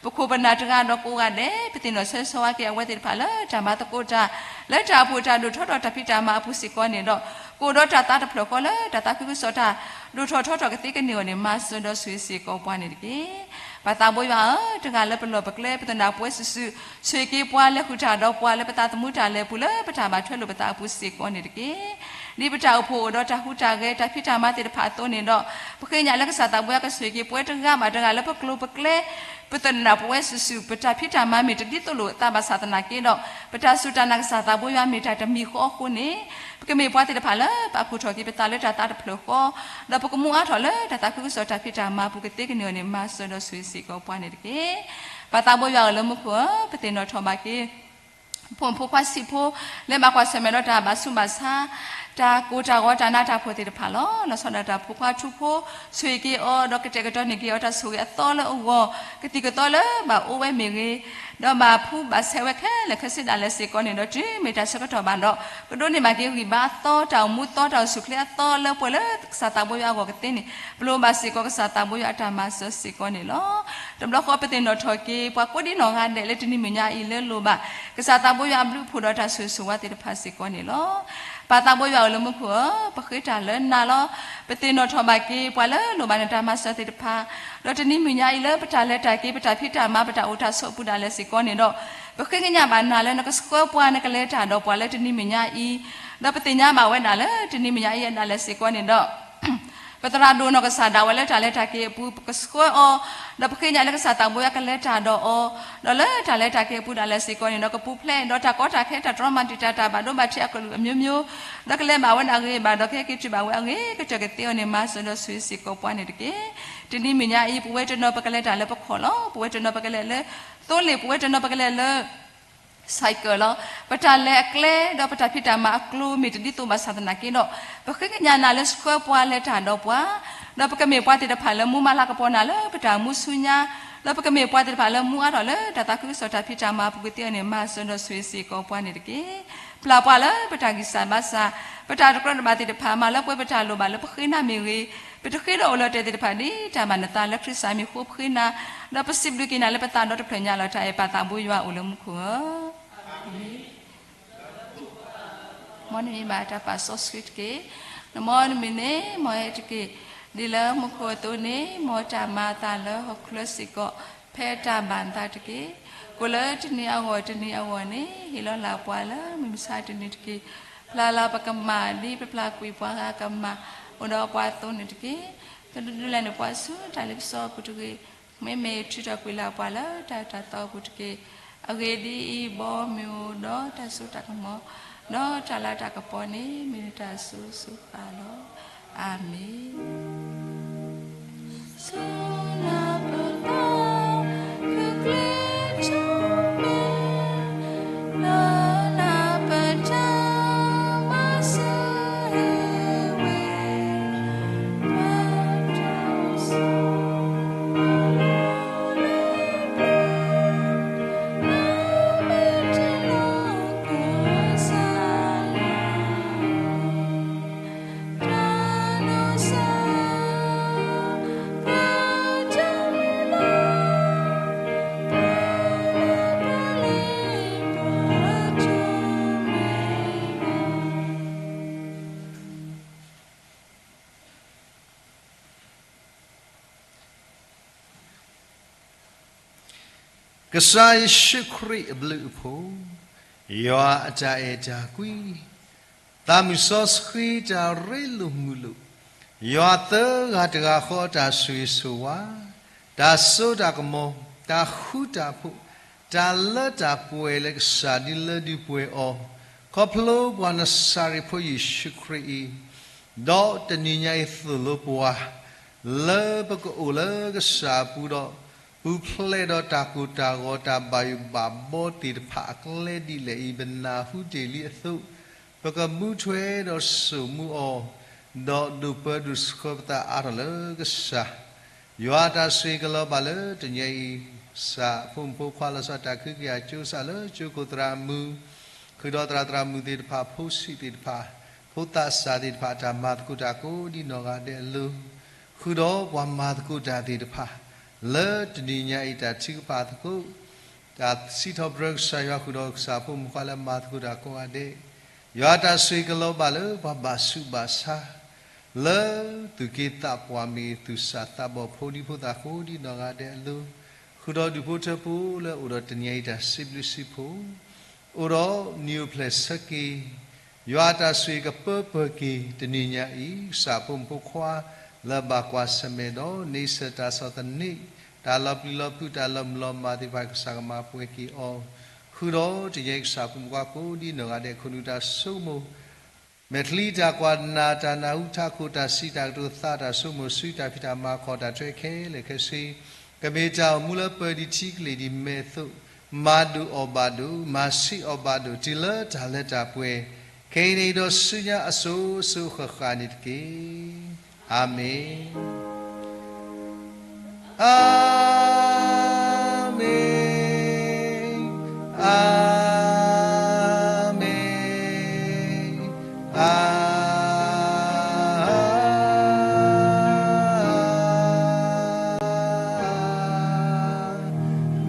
ပခိၣ်ပနၢ်တဂၤဒီးကိးဂၤဒဲး ပသ့ၣ်နီၣ်ဆၢဂ့ၤဆၢဝါက့ၤအဝဲသ့ၣ်တဖၣ်လၢတၢ်မၤသကိးတၢ်, လၢတၢ်အိၣ်ဖှိၣ်တၢ်ဒိၣ်ထီၣ်ထီထီၣ်တၢ်ဖံးတၢ်မၤအပူၤစ့ၢ်ကီးန့ၣ်ဒီး, ကအိၣ်ဒီးတၢ်သးတဖျၢၣ်ဃီလၢတၢ်သးခုကစီၣ်တၢ်ဒိၣ်ထီၣ်ထီထီၣ်ကသ့ကန့ၢ်အီၤန့ၣ် မၤစၢၤဒီးဆိၣ်ဂ့ၤစ့ၢ်ကီးပှၤန့ၣ်တက့ၢ်. ပၢ်သးဘိယွၤဧၢ, တဂၤလၢပလီၢ်ပကျဲ ပသနၢ်ပဝဲစုာ်စုာ်, ဆိၣ်ဂ့ၤက့ၤပှၤလဲၤဃုာ်တၢ်ဒီးပှၤလၢပသးသမူတၢ်လဲၤပူၤလၢပတၢ်ဘၣ်ထွဲလိာ်ပသးအပူၤစ့ၢ်ကီးန့ၣ်တက့ၢ်. ဒ်ပတၢ်အိၣ်ဖှိၣ်အိၣ်ဒီးတၢ်ဟူးတၢ်ဂဲၤ တၢ်ဖံးတၢ်မၤသ့ၣ်တဖၣ်အသိးန့ၣ်ဒီး, ပဃ့ကညးလၢကစၢ်သးဘိယွၤကဆိၣ်ဂ့ၤက့ၤပဝဲတဂၤဘၣ်တဂၤလၢပကျိၤပကျဲ ပသနၢ်ပဝဲစုာ်စုာ် ပတၢ်ဖံးတၢ်မၤမ့ၢ်တဒ်သိးလိာ်အသးဘၣ်ဆၣ်သနာ်က့ဒီး, ပတၢ်စူၢ်တၢ်နာ်ကစၢ်သးဘိယွၤမ့ၢ်တၢ်တမံၤဃီအဃိန့ၣ်, ပကမ့ၢ်ပှၤသ့ၣ်တဖၣ်လၢပာ်ဖှိၣ်ထီၣ်က့ၤပသးလၢတၢ်သးတဖျၢၣ်ဃီ, ဒီးပကမူအါထီၣ်လၢတၢ်သးခုကစီၣ်တၢ်ဖံးတၢ်မၤအပူၤကသ့ကန့ၢ်အီၤန့ၣ် မၤစၢၤဒီးဆိၣ်ဂ့ၤစ့ၢ်ကီးပှၤန့ၣ်တက့ၢ်. ပၢ်သးဘိယွၤဧၢလၢမူခိၣ်ဧၢ, ပသ့ၣ်နီၣ်ထီၣ်ဘၣ်က့ၤ ဖိမုၣ်ဖိခွါဆံးဖိ လၢဘၣ်ကွၢ်ဆၢၣ်မဲာ်ဒီးတၢ်ဘၣ်ဆူးဘၣ်ဆါ, တၢ်ကိၢ်တၢ်ဂီၤ တၢ်နးတၢ်ဖှီၣ်သ့ၣ်တဖၣ်လီၤ. လီၤဆီဒၣ်တၢ်ဖိခွါထူဖိ ဆိၣ်ဂ့ၤက့ၤအီၤ ဒီးကတဲာ်ကတီၤန့ၢ်က့ၤအီၤတၢ်ဆိၣ်ဂ့ၤအသီလၢအဂီၢ်, ကသံၣ်ကသီလၢဘၣ်အိၣ်ဝဲမ့ၢ်ဂ့ၤ, ဒီးဘၣ်ဖှူဘၣ်ဆဲးဝဲခဲလၢာ်ခဲဆ့ဒၣ်လဲာ်စ့ၢ်ကီးန့ၣ်ဒီး တုၤမ့ၢ်တၢ်ဆၢကတီၢ်ဘၣ်ဒီး ကဒိးန့ၢ်ဘၣ်က့ၤဂံၢ်ဘါအသီ တၢ်အိၣ်မူသီ တၢ်အိၣ်ဆူၣ်အိၣ်ချ့အသီလၢပှဲၤလၢကစၢ်သးဘိယွၤအဂီၢ်ကသ့န့ၣ် ပလိၣ်ဘၣ်စ့ၢ်ကီးကစၢ်သးဘိယွၤအတၢ်မၤစၢၤစ့ၢ်ကီးန့ၣ်လီၤ. တဘျီဃီပသ့ၣ်နီၣ်ထီၣ်က့ၤ ပှၤကိးဒံနီၢ်ဂၤဒဲးလၢတနံၤမုၢ်ညါအံၤလၢလိၣ်ဘၣ် ကစၢ်သးဘိယွၤအဘျုးအဖှိၣ်ဒီးတၢ်ဆိၣ်ဂ့ၤဆိၣ်ဝါသ့ၣ်တဖၣ်စ့ၢ်ကီးန့ၣ်လီၤ. ပၢ်သးဘိယွၤဧၢလၢမူခိၣ်ဧၢ, ပဃ့တၢ်လၢနၤလီၤ. ပသ့ၣ်နီၣ်ထီၣ်ဘၣ်က့ၤ ပှၤလၢလိၣ်ဘၣ်နတၢ်မၤစၢၤသ့ၣ်တဖၣ်, ဒီးတနံၤမုၢ်ညါအံၤလၢပတၢ်လဲၤတၢ်က့ၤ ပတၢ်ဖံးတၢ်မၤ ပတၢ်အိၣ်တၢ်ဆိးအပူၤဒၣ်လဲာ်စ့ၢ်ကီးန့ၣ်ဒီး, ပဃ့ကညးဘၣ်နၤလၢနကဆှၢပှၤနကလဲၤတၢ်ဒီးပှၤလၢတနံၤမုၢ်ညါအံၤ, ဒီးပသ့ၣ်ညါဘၣ်ဝဲဒၣ်လၢတနံၤမုၢ်ညါအံၤအဒၣ်လဲာ်စ့ၢ်ကီးန့ၣ်ဒီး ပသရၣ်ဒိၣ်နီၢ်ကစၢ်ဒၣ်ဝဲလၢတၢ်လဲၤတၢ်က့ၤအပူၤ ပကဆှၢအီၤ, ဒီးပဃ့ကညးလၢကစၢ်သးဘိယွၤကလဲၤတၢ်ဒီးအီၤ, ဒီးလၢတၢ်လဲၤတၢ်က့ၤအပူၤဒၣ်လဲာ်စ့ၢ်ကီးန့ၣ်ဒီး ကပူၤဖျဲးဒီးတၢ်ကီတၢ်ခဲ တၢ်တြီမၤတံာ်တာ် တၢ်ဘၣ်ဒိဘၣ်ထံးအကလုာ်အမျိုးမျိုး, ဒီးကလဲၤဘၣ်ဝဲဒၣ်ဂ့ၤဘၣ်ဒီးကဟဲက့ၤတုၤဘၣ်ဝဲအဂ့ၤကတၢၢ်ကသ့အီၤန့ၣ် မၤစၢၤဒီးဆိၣ်ဂ့ၤစ့ၢ်ကီးပှၤန့ၣ်တက့ၢ်. တနံၤမုၢ်ညါအံၤ ပဝဲတနီၤပကလဲၤတၢ်လၢပခီၣ်လီၤ. ပဝဲတနီၤပကလဲၤလၢသိလ့ၣ်, ပဝဲတနီၤပကလဲၤလၢ cycle လီၤ. ပတၢ်လဲၤအကျဲ ဒီးပတၢ်ဖံးတၢ်မၤအကျိၤမ့ၢ်တဒ်သိးဘၣ်ဆၣ်သနာ်က့ဒီး, ပဃ့ကညးနၤလၢဆှၢပှၤလဲၤတၢ်ဒီးပှၤ, ဒီးပကမ့ၢ်ပှၤသ့ၣ်တဖၣ်လၢမူမၤလၤကပီၤနၤလၢပတၢ်မူဆူညါ, ဒီးပကမ့ၢ်ပှၤသ့ၣ်တဖၣ်လၢမူအါထီၣ်လၢတၢ်သးခုကစီၣ်တၢ်ဖံးတၢ်မၤအပူၤကသ့အီၤန့ၣ် မၤစၢၤဒီးဆိၣ်ဂ့ၤစ့ၢ်ကီးပှၤန့ၣ်တက့ၢ်. ပျၢ်ပှၤလၢပတၢ်ဂံၢ်စၢ်ဘါစၢ်, ပတၢ်တကြၢးတဘၣ်သ့ၣ်တဖၣ် မၤလၢပှဲၤပတၢ်လိၣ်ဘၣ်လၢပဃ့နၤမ့ၢ်ဂ့ၤ, ပတဃ့ဒီးအိၣ်လၢတဲာ်သ့ၣ်တဖၣ်န့ၣ် တၢ်မၤနသးလၢခရံာ်စၢ်မံၤဃိဖှ့နၤ, ဒီးပစံးဘျုးက့ၤနၤလၢပသးဒီတဖျၢၣ်ညါလီၤ. တၢ်အဲၣ်ပၢ်သးဘိယွၤအိၣ်လၢမူခိၣ်ဧၢ. မ်နမံၤဘၣ်တၢ်ပာ်စီဆှံတက့ၢ်. နမ်နမံၤန့ၣ် မ်ဟဲတက့ၢ်. ဒ်လၢမူခိၣ်အသိးန့ၣ် မ်တၢ်မၤအသးလၢဟီၣ်ခိၣ်ချၢစ့ၢ်ကီး ဖဲတၢ်မၤနသးတက့ၢ်. ကိၣ်လၢတနံၤအဂီၢ်တနံၤအဂီၢ်န့ၣ် ဟ့ၣ်လီၤလၢပှၤလၢမုၢ်မဆါတနံၤတက့ၢ်. ဖျါလီၤပကမၢ်ဒ်ပဖျါကွံာ်ပှၤဂၤကမၢ် အိၣ်ဒီးပှၤအသိးန့ၣ်တက့ၢ်. ကဒုးဒုးလဲန့ၣ်ပှၤဆူတၢ်လ့ပစီအပူၤတဂ့ၤ. မ့မ့ၢ်ထုးထီၣ်ကွံာ်လၢပှၤလၢတၢ်အၢတၢ်သီအပူၤတက့ၢ်. အဂ့ၢ်ဒ်အံၤ, ဘီမုၢ်အိၣ်ဒီးတၢ်စိတၢ်ကမီၤ, ဒီးတၢ်လၤတၢ်ကပီၤန့ၣ် မ့ၢ်နတၢ်စိၤစိၤဃၣ်ဃၣ်လီၤ. အၤမ့ၣ်. ကစၢ်ယ့ၣ်ၡူးခရံာ်အဘျုးအဖှိၣ်, ယွၤအတၢ်အဲၣ်တၢ်ကွံ, သးမုၢ်စီဆှံတၢ်ရ့လိာ်မုာ်လိာ်, ယွၤသၢဂၤတဂၤဃီအတၢ်ဆိၣ်ဂ့ၤဆိၣ်ဝါ, တၢ်စိတၢ်ကမီၤ, တၢ်ဃူတၢ်ဖိး, တၢ်လၢတၢ်ပှဲၤလၢကစၢ်ဒုးလၢဒုးပှဲၤအီၤ, ခီဖျိပှၤနစၤရ့းဖိယ့ၣ်ၡူးခရံာ်အံၤ, ဒီးတနံၤညါအံၤသိၣ်လိပှၤ လၢပကအိၣ်လၢကစၢ်အပူၤဒီး ပူၤဖျဲးဒီးတၢ်ကိၢ်တၢ်ဂီၤတၢ်ဘၣ်ယိၣ်ဘၣ်ဘီသ့ၣ်တဖၣ်အကျဲဒ်လဲၣ်အံၤ ပနၢ်ဟူတ့ၢ်လံအသိး, ပကမူထွဲဒီးစိာ်မူအီၤ, ဒီးဒိၣ်ပၢဒိၣ်ဆှၢပသးအါထီၣ်လၢကစၢ် ယွၤအတၢ်ဆိၣ်ဂ့ၤကလီၤဘၣ်လၢတနံၤညါအံၤ, ကစၢ်ဖိမုၣ်ဖိခွါလီၤဆီတၢ်ခုကယၤကၠိစးလၢကၠိခိၣ်သရၣ်မုၣ်, ဃုာ်ဒီးသရၣ်သရၣ်မုၣ်သ့ၣ်တဖၣ် ဖိဆံးသ့ၣ်တဖၣ်, ဖိသးစၢ်သ့ၣ်တဖၣ် တၢ်မၤသကိးတၢ်ကိးဒ်နီၢ်ဂၤဒဲးအလိၤ, ဃုာ်ဒီးပှၤမၤသကိးတၢ်သ့ၣ်တဖၣ်, လၢတနံၤညါအံၤတၢ်ထုကဖၣ်သကိး တၢ်စံးထီၣ်ပတြၢၤကစၢ်ယွၤဃုာ်ဒီးကစၢ်ဖိမုၣ်ဖိခွါလၢမၤသကိးတၢ်ကိးဂၤဒဲး, ယွၤအတၢ်ဆိၣ်ဂ့ၤကလီၤဘၣ်လၢပှၤဘၣ်ဆူးဘၣ်ဆါ, လၢသူၣ်က့သးပှၢ်မ့ၢ်ဂ့ၤ သူၣ်စၢ်သးဘီၣ်ဖိဒံဖိသၣ်ကိးဒ်နီၢ်ဂၤဒဲးအလိၤ, ဃုာ်ဒီးဒူၣ်ဖိထၢဖိလၢအိၣ်ဒီးတနံၤညါအံၤတၢ်စံးဘျုးစံးဖှိၣ် အိၣ်ဒီးနံၤအိၣ်ဖျဲၣ်ဆၢက့ၤ, ယွၤအတၢ်ဆိၣ်ဂ့ၤကပၢပၢၢ်က့ၤတနံၤညါအံၤ, ကစၢ်ဖိမုၣ်ဖိခွါ လၢဘၣ်ကွၢ်ဆၢၣ်မဲာ်ဒီး န့ဆၢၣ်တၢ်ဆီၣ်သနံး, တၢ်လီၤပျံၤလီၤဖုး တၢ်လီၤမုၢ်လီၤမၢ်သ့ၣ်တဖၣ် ကစၢ်ကမၤပှဲၤက့ၤအီၤ, ဃုာ်ဒီးတနံၤညါအံၤ ကစၢ်ဖိမုၣ်ဖိခွါကိးဒ်နီၢ်ဂၤဒဲး ခိၣ်နူာ်တၢ်ဆိကမိၣ် မဲာ်ချံတၢ်ကွၢ်နၢ် တၢ်နၢ်ဟူထးခိၣ် တၢ်စံးတၢ်ကတိၤ သးတၢ်ဆိကမိၣ် စုတၢ်ဖံးတၢ်မၤ ခီၣ်တၢ်ထွဲခဲလၢာ်ခဲဆ့, ကမ့ၢ်တၢ်အိၣ်မူလၢပၢၤဒံးထံကလ့ၢ်ဒံးမဲာ်အသိး, မၤဒိၣ်အီၣ်ဘၣ်ဒိၣ်, မၤဆံးအီၣ်ဘၣ်ဒိၣ် တုၤလၢတၢ်လၢတၢ်ပှဲၤ, ခဲအံၤန့ၣ်ဒီးဆူညါအစိၤစိၤအဃၣ်ဃၣ်န့ၣ်တက့ၢ်. အၤမ့ၣ်. အၤမ့ၣ်, အၤမ့ၣ်, အၤမ့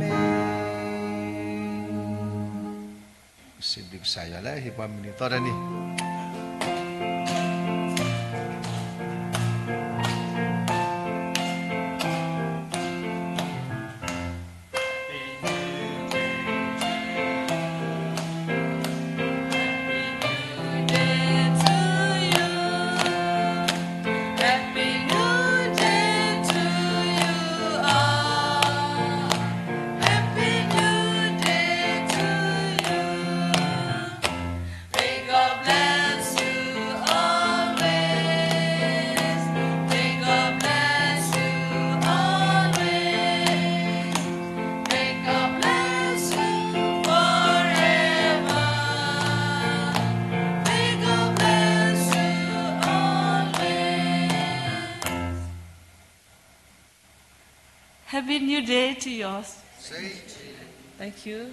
ၣ်. စံးဘျုးကစၢ်ယွၤလၢဟ့ၣ်ပှၤမုၢ်နံၤသီတနံၤ. Happy New Day to you all. Thank you.